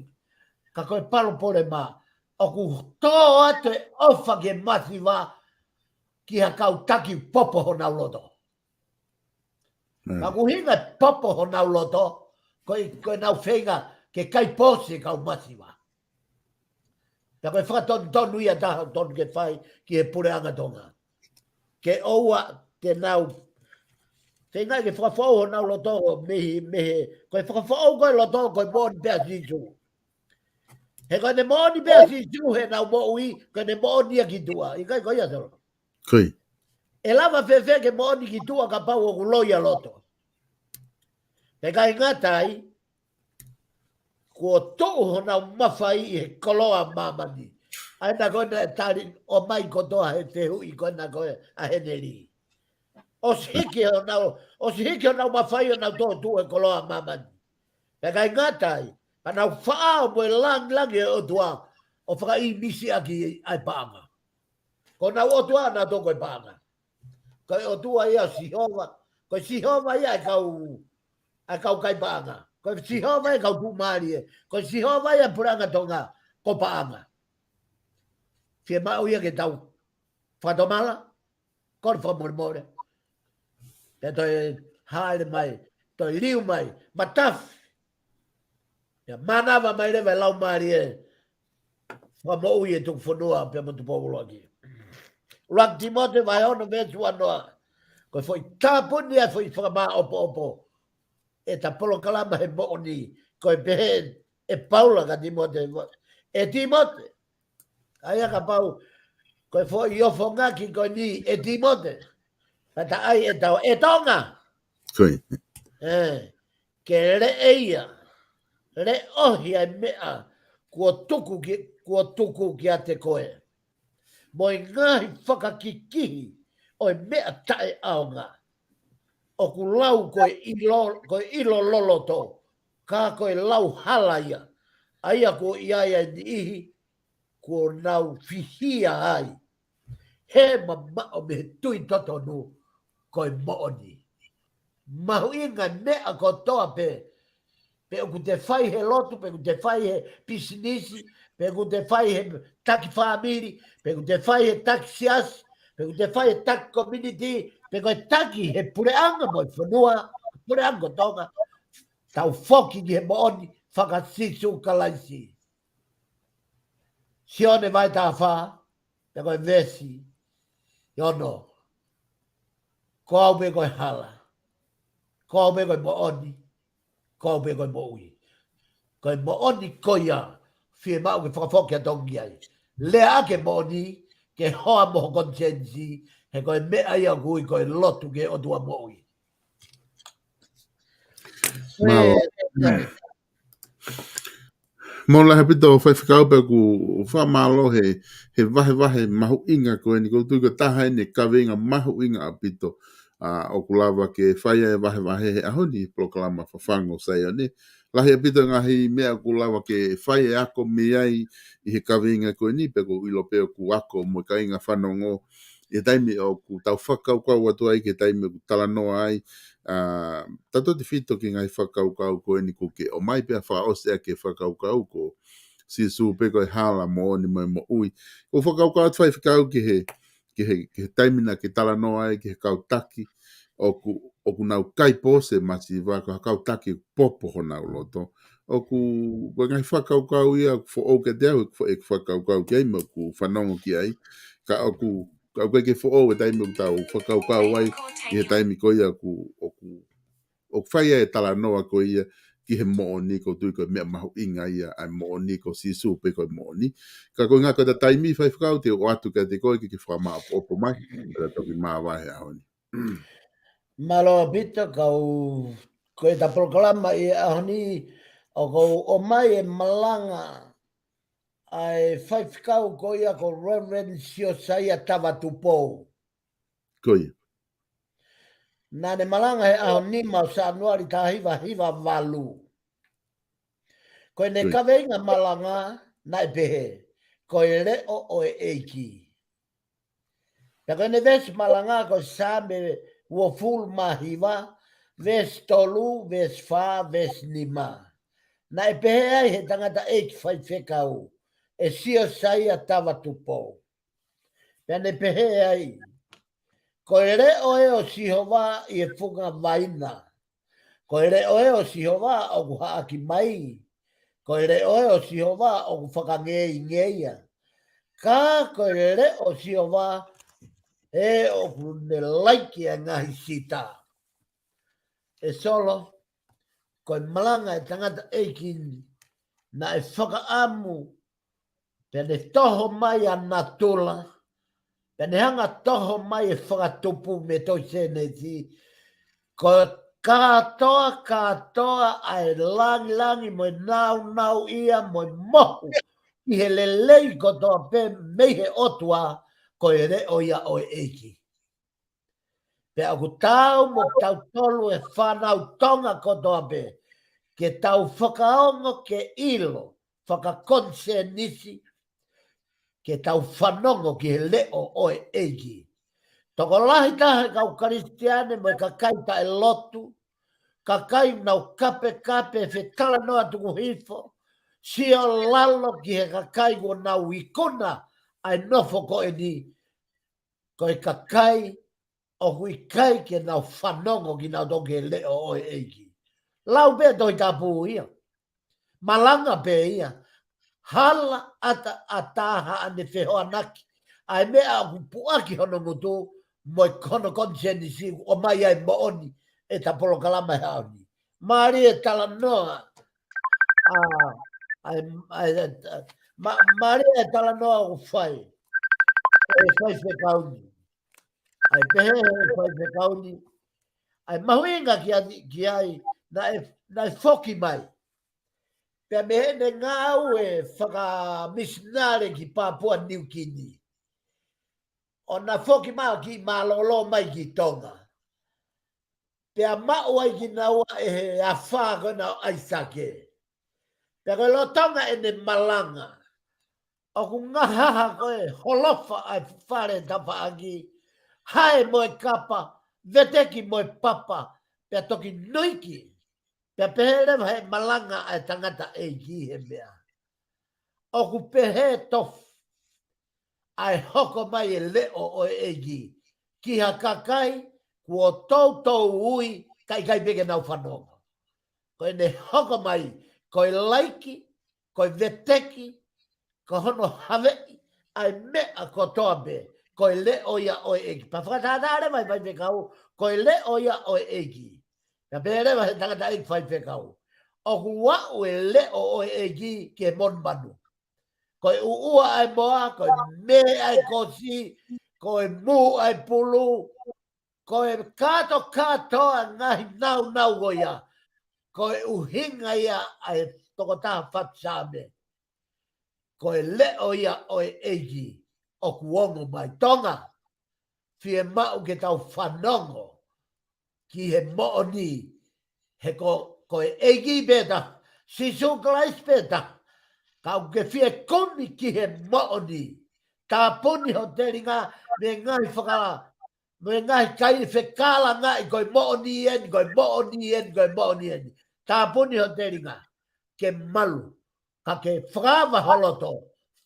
Ka ko e palopalema, ʻoku tō atu e ʻofa ki he masiva ki ha kau taki popo honau loto. Mm. Ka ʻoku ʻuhinga e popo honau loto, ko e, ko ʻenau feinga ke kai pōsi e kau masiva. Pea ko e fakatonutonu ia ʻoku totonu ke fai ki he puleʻanga Tonga. Ke ʻoua te nau, te ngai ke fakafoʻou honau loto mei he, mei he, ko e fakafoʻou ko e loto ko e moʻoni pē ʻa Sīsū. He ko ʻene moʻoni pē ʻa Sīsū heʻenau moʻui, ko ʻene moʻoni ia ki tuʻa. ʻIkai ko ia Solo? Ko ia. ʻE lava fēfē ke moʻoni ki tuʻa kapau ʻoku loi ʻa loto? Pea ʻikai ngata ai, kuo tuʻu honau mafai ʻi he koloa ʻa māmani. ʻA ia ko ena ʻe tali ʻomai kotoa he fehuʻi ko ena ko ē ʻa Heneli. ʻOsi hiki honau, ʻosi hiki honau mafai ʻo nau tō tuʻu he koloa ʻa māmani. Pea ʻikai ngata ai, pea nau faʻao mo e langilangi ʻo e ʻOtua ʻo fakaʻīmisi ʻaki ʻa e paʻanga. Ko honau ʻOtua nautolu ko e paʻanga. Ko e ʻOtua ia ʻo Sihova. Ko Sihova ia ʻa e kau, ʻa e kau kai paʻanga. Ko Sihova ia ʻa e kau tuʻumālie. Ko Sihova ia ʻa e puleʻanga Tonga ko paʻanga. Fiemaʻu ia ke tau fakatomala, kole fakamolemole. Pea toe hāʻele mai, toe liu mai, matafi. Pea mānava mai leva e Laumālie Fakamoʻui ʻe tuku fonua pea mo Tupou ʻUluaki. ʻUluaki Tīmote vahe ono veesi uanoa. Ko e foʻi tāpuni ʻa e foʻi fakamāʻopoʻopo ʻeta polokalama he moʻoni, ko e pehē ʻe Paula kia Tīmote, ʻe Tīmote. ʻA ia kapau ko e foʻi ofongaki ko eni ʻe Tīmote, ka ta ai ʻe tau ʻe Tonga. Ko ia. Ē, ke leʻe ia, leʻohi ʻa e meʻa kuo tuku ki, kuo tuku kiate koe. Mo e ngaahi fakakikihi ʻo e meʻa taʻeʻaonga. ʻOku lau ko e ʻilo, ko e ʻilo loloto, ka ko e lau hala ia. ʻA ia ko ia ia e niʻihi, kuo nau fihia ai. He mamaʻo mei he tui totonu ko e moʻoni. Mahuʻinga meʻa kotoa pē, pe ʻoku te fai he lotu, pe ʻoku te fai he pisinisi, pe ʻoku te fai he taki fāmili, pe ʻoku te fai he taki siasi, pe ʻoku te fai he taki community, pe ko e taki he puleʻanga mo e fonua, puleʻanga ko Tonga, tau foki ki he moʻoni faka-Sīsū Kalaisi. Sione vahe taha fā, pea ko e veesi ono. Ko au pē ko e hala. Ko au pē ko e moʻoni. Ko au pē ko e moʻui. Ko e moʻoni ko ia, fiemaʻu ke fakafoki ʻa Tonga ki ai. Lea ʻaki e moʻoni, ke hoa mo ho konisēnisi, he ko e meʻa ia ʻoku ui ko e lotu ki he ʻOtua moʻui. Mālō. Mālō lahi ʻaupito Faifekau, pea ʻoku fakamālō he, he vahevahe mahuʻinga ko eni, ʻoku ou tui ko e taha eni e kaveinga mahuʻinga ʻaupito, ʻa, ʻoku lava ke fai ai e vahevahe he ʻaho ni, polokalama Fafangu ʻo Saione. Lahi ʻaupito e ngaahi meʻa ʻoku lava ke fai e ako mei ai ʻi he kaveinga ko eni, pea ʻoku ou ʻilo pē ʻoku ako mo e kāinga fanongo ʻi he taimi ʻoku tau fakakaukau atu ai, ki he taimi ʻoku talanoa ai, ʻa, tautefito ki he ngaahi fakakaukau ko eni ʻoku ke ʻomai pea fakaʻosi ʻaki e fakakaukau ko Sīsū pē ko e hala, moʻoni mo e moʻui. ʻOku ou fakakaukau atu Faifekau ki he, ki he, ki he taimi naʻa ke talanoa ai ki he kau taki ʻoku, ʻoku nau kai pō se masiva, ko e kau taki popo honau loto. ʻOku, ko e ngaahi fakakaukau ia ʻoku foʻou kiate au, ʻeku fa-, ʻeku fakakaukau ki ai mo ʻeku fanongo ki ai. Ka ʻoku, ka ʻoku ʻikai ke foʻou e taimi ʻoku tau fakakaukau ai ʻi he taimi ko ia ʻoku, ʻoku, ʻoku fai ai e talanoa ko ia ki he moʻoni, ʻoku ou tui ko e meʻa mahuʻinga ia ʻa e moʻoni, ko Sīsū pē ko e moʻoni. Ka ko e ʻuhinga ko ʻeta taimi Faifekau, te u ʻoatu kiate koe ke ke fakamāʻopoʻopo mai, ka ta toki māvae he ʻaho ni. Mālō ʻaupito, kau, ko ʻeta polokalama ʻi he ʻaho ni, ʻoku ou ʻomai e malanga ʻa e Faifekau ko ia ko Reverend Siosaia Tava Tupou. Ko ia. Naʻa ne malanga he ʻaho nima ʻo Sānuali taha hiva hiva valu. Ko ʻene, ko ia, kaveinga malanga naʻe pehē, ko e leʻo ʻo e ʻEiki. Pea ko ʻene veesi malanga ko Saame uofulu mā hiva, veesi tolu, veesi fā, veesi nima. Naʻe pehē ai he tangataʻeiki Faifekau, ʻe Siosaia Tava Tupou. Pea ne pehē ai, ko e leʻo ē ʻo Sihova ʻi he funga vaina. Ko e leʻo ē ʻo Sihova ʻoku haʻaki mai. Ko e leʻo ē ʻo Sihova ʻoku fakangeingei ia. ka ko e leʻo ʻo Sihova ʻoku ne laiki ʻa e ngaahi sita. ʻE Solo, ko e malanga ʻa e tangataʻeiki ni, naʻe fakaʻamu, pea ne toho mai ʻa natula, pea ne hanga ʻo toho mai e fakatupu mei tohi Sēnesi, ko e kātoa, kātoa ʻa e langilangi mo e nāunauʻia mo e mohu ʻi he lelei kotoa pē mei he ʻOtua, ko e leʻo ia ʻo e ʻEiki. Pea ʻoku tau mo tautolu e fānau Tonga kotoa pē, ke tau fakaongo ke ʻilo, fakakonisenisi, ke tau fanongo ki he leʻo ʻo e ʻEiki. Tokolahi taha e kau Kalisitiane mo e kakai taʻelotu, kakai nau kapekape fetalanoa tuku hifo, sio lalo ki he kakai kuo nau ikuna ʻa e nofo ko eni, ko e kakai ʻoku ʻikai ke nau fanongo kinautolu ki he leʻo ʻo e ʻEiki. Lau pē Tohi Tapu ia. Malanga pē ia. Hala ʻataʻatā haʻane fehoanaki ʻa e meʻa ʻoku puʻaki hono ngutu mo e hono konisenisi ʻoku ʻomai ai moʻoni ʻeta polokalama he ʻaho ni. Mālie e talanoa. ʻA, ʻa, ʻa, ʻa, ma-, mālie e talanoa ʻoku fai ʻe he faifekau ni. ʻA e pehē ʻe he faifekau ni, ʻa e mahuʻinga ki ai, ki ai, naʻe, naʻe foki mai. Pea mei heʻene ngāue fakamisinale ki Papua Niukini, ʻo na foki mai ki mālōlō mai ki Tonga. Pea maʻu ai kinaua ʻe he afā ko ena ʻo ʻAisake. Pea ko e lolotonga ʻene malanga, ʻoku ngahaha ko e holofa ʻa e fale tafaʻaki, hae mo e kapa, veteki mo e papa, pea toki nuiki. Pea pehē leva he malanga ʻa e tangataʻeiki he meʻa, ʻoku pehē tofu ʻa e hoko mai e leʻo ʻo e ʻEiki ki ha kakai kuo toutou ui, ka ʻikai pē ke nau fanongo. Ko ʻene hoko mai, ko e laiki, ko e veteki, ko hono haveʻi ʻa e meʻa kotoa pē, ko e leʻo ia ʻo e ʻEiki. Pea fakatātā leva ʻe he faifekau, ko e leʻo ia ʻo e ʻEiki. Pea pehē leva he tangataʻeiki faifekau, ʻoku aʻu e leʻo ʻo e ʻEiki ki he monumanu. Ko e ʻuʻua ʻa e moa, ko e mē ʻa e kosi, ko e mū ʻa e pulu, ko e kātokātoa ngaahi nāunau ko ia, ko e ʻuhinga ia ʻa e tokotaha fatu Saame. Ko e leʻo ia ʻo e ʻEiki ʻoku ongo mai. Tonga, fiemaʻu ke tau fanongo ki he moʻoni, he ko, ko e ʻEiki pē taha, Sīsū Kalaisi pē taha, ka ʻoku ke fie kumi ki he moʻoni. Tāpuni ho telinga mei he ngaahi fakala, mei he ngaahi kai fekālangaʻi, ko e moʻoni eni, ko e moʻoni eni, ko e moʻoni eni. Tāpuni ho telinga ke malu, ka ke fakaava ho loto,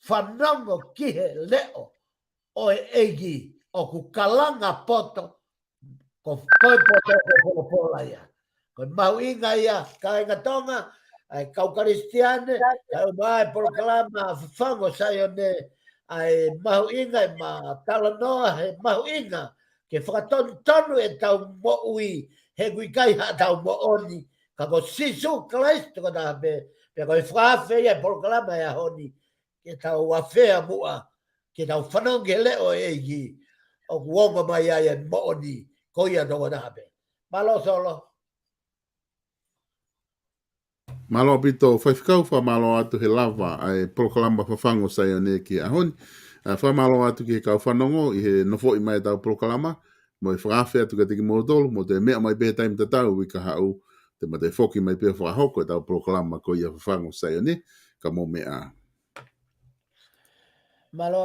fanongo ki he leʻo ʻo e ʻEiki ʻoku kalanga poto, ko, ko e poto ko e folofola ia. Ko e mahuʻinga ia, kāinga Tonga, ʻa e kau Kalisitiane, kae ʻumaʻā e polokalama Fafangu ʻo Saione, ʻa e mahuʻinga ʻema talanoa, he mahuʻinga ke fakatonutonu ʻetau moʻui, he ʻoku ʻikai haʻatau moʻoni, ka ko Sīsū Kalaisi tokotaha pē. Pea ko e fakaafe ia e polokalama he ʻaho ni, ke tau afea muʻa, ke tau fanongo ki he leʻo ʻo e ʻEiki, ʻoku ongo mai ai e moʻoni, ko ia tokotaha pē. Mālō Solo. Mālō ʻaupito faifekau, fakamālō atu he lava ʻa e polokalama Fafangu ʻo Saione ki he ʻaho ni. ʻA, fakamālō atu ki he kau fanongo ʻi he nofoʻi mai ʻetau polokalama, mo e fakaafe atu kiate kimoutolu, mou toe meʻa mai pē he taimi tatau ʻi he kahaʻu, te ma toe foki mai pē ʻo fakahoko ʻetau polokalama ko ia Fafangu ʻo Saione, ka mou meʻa ā. Mālō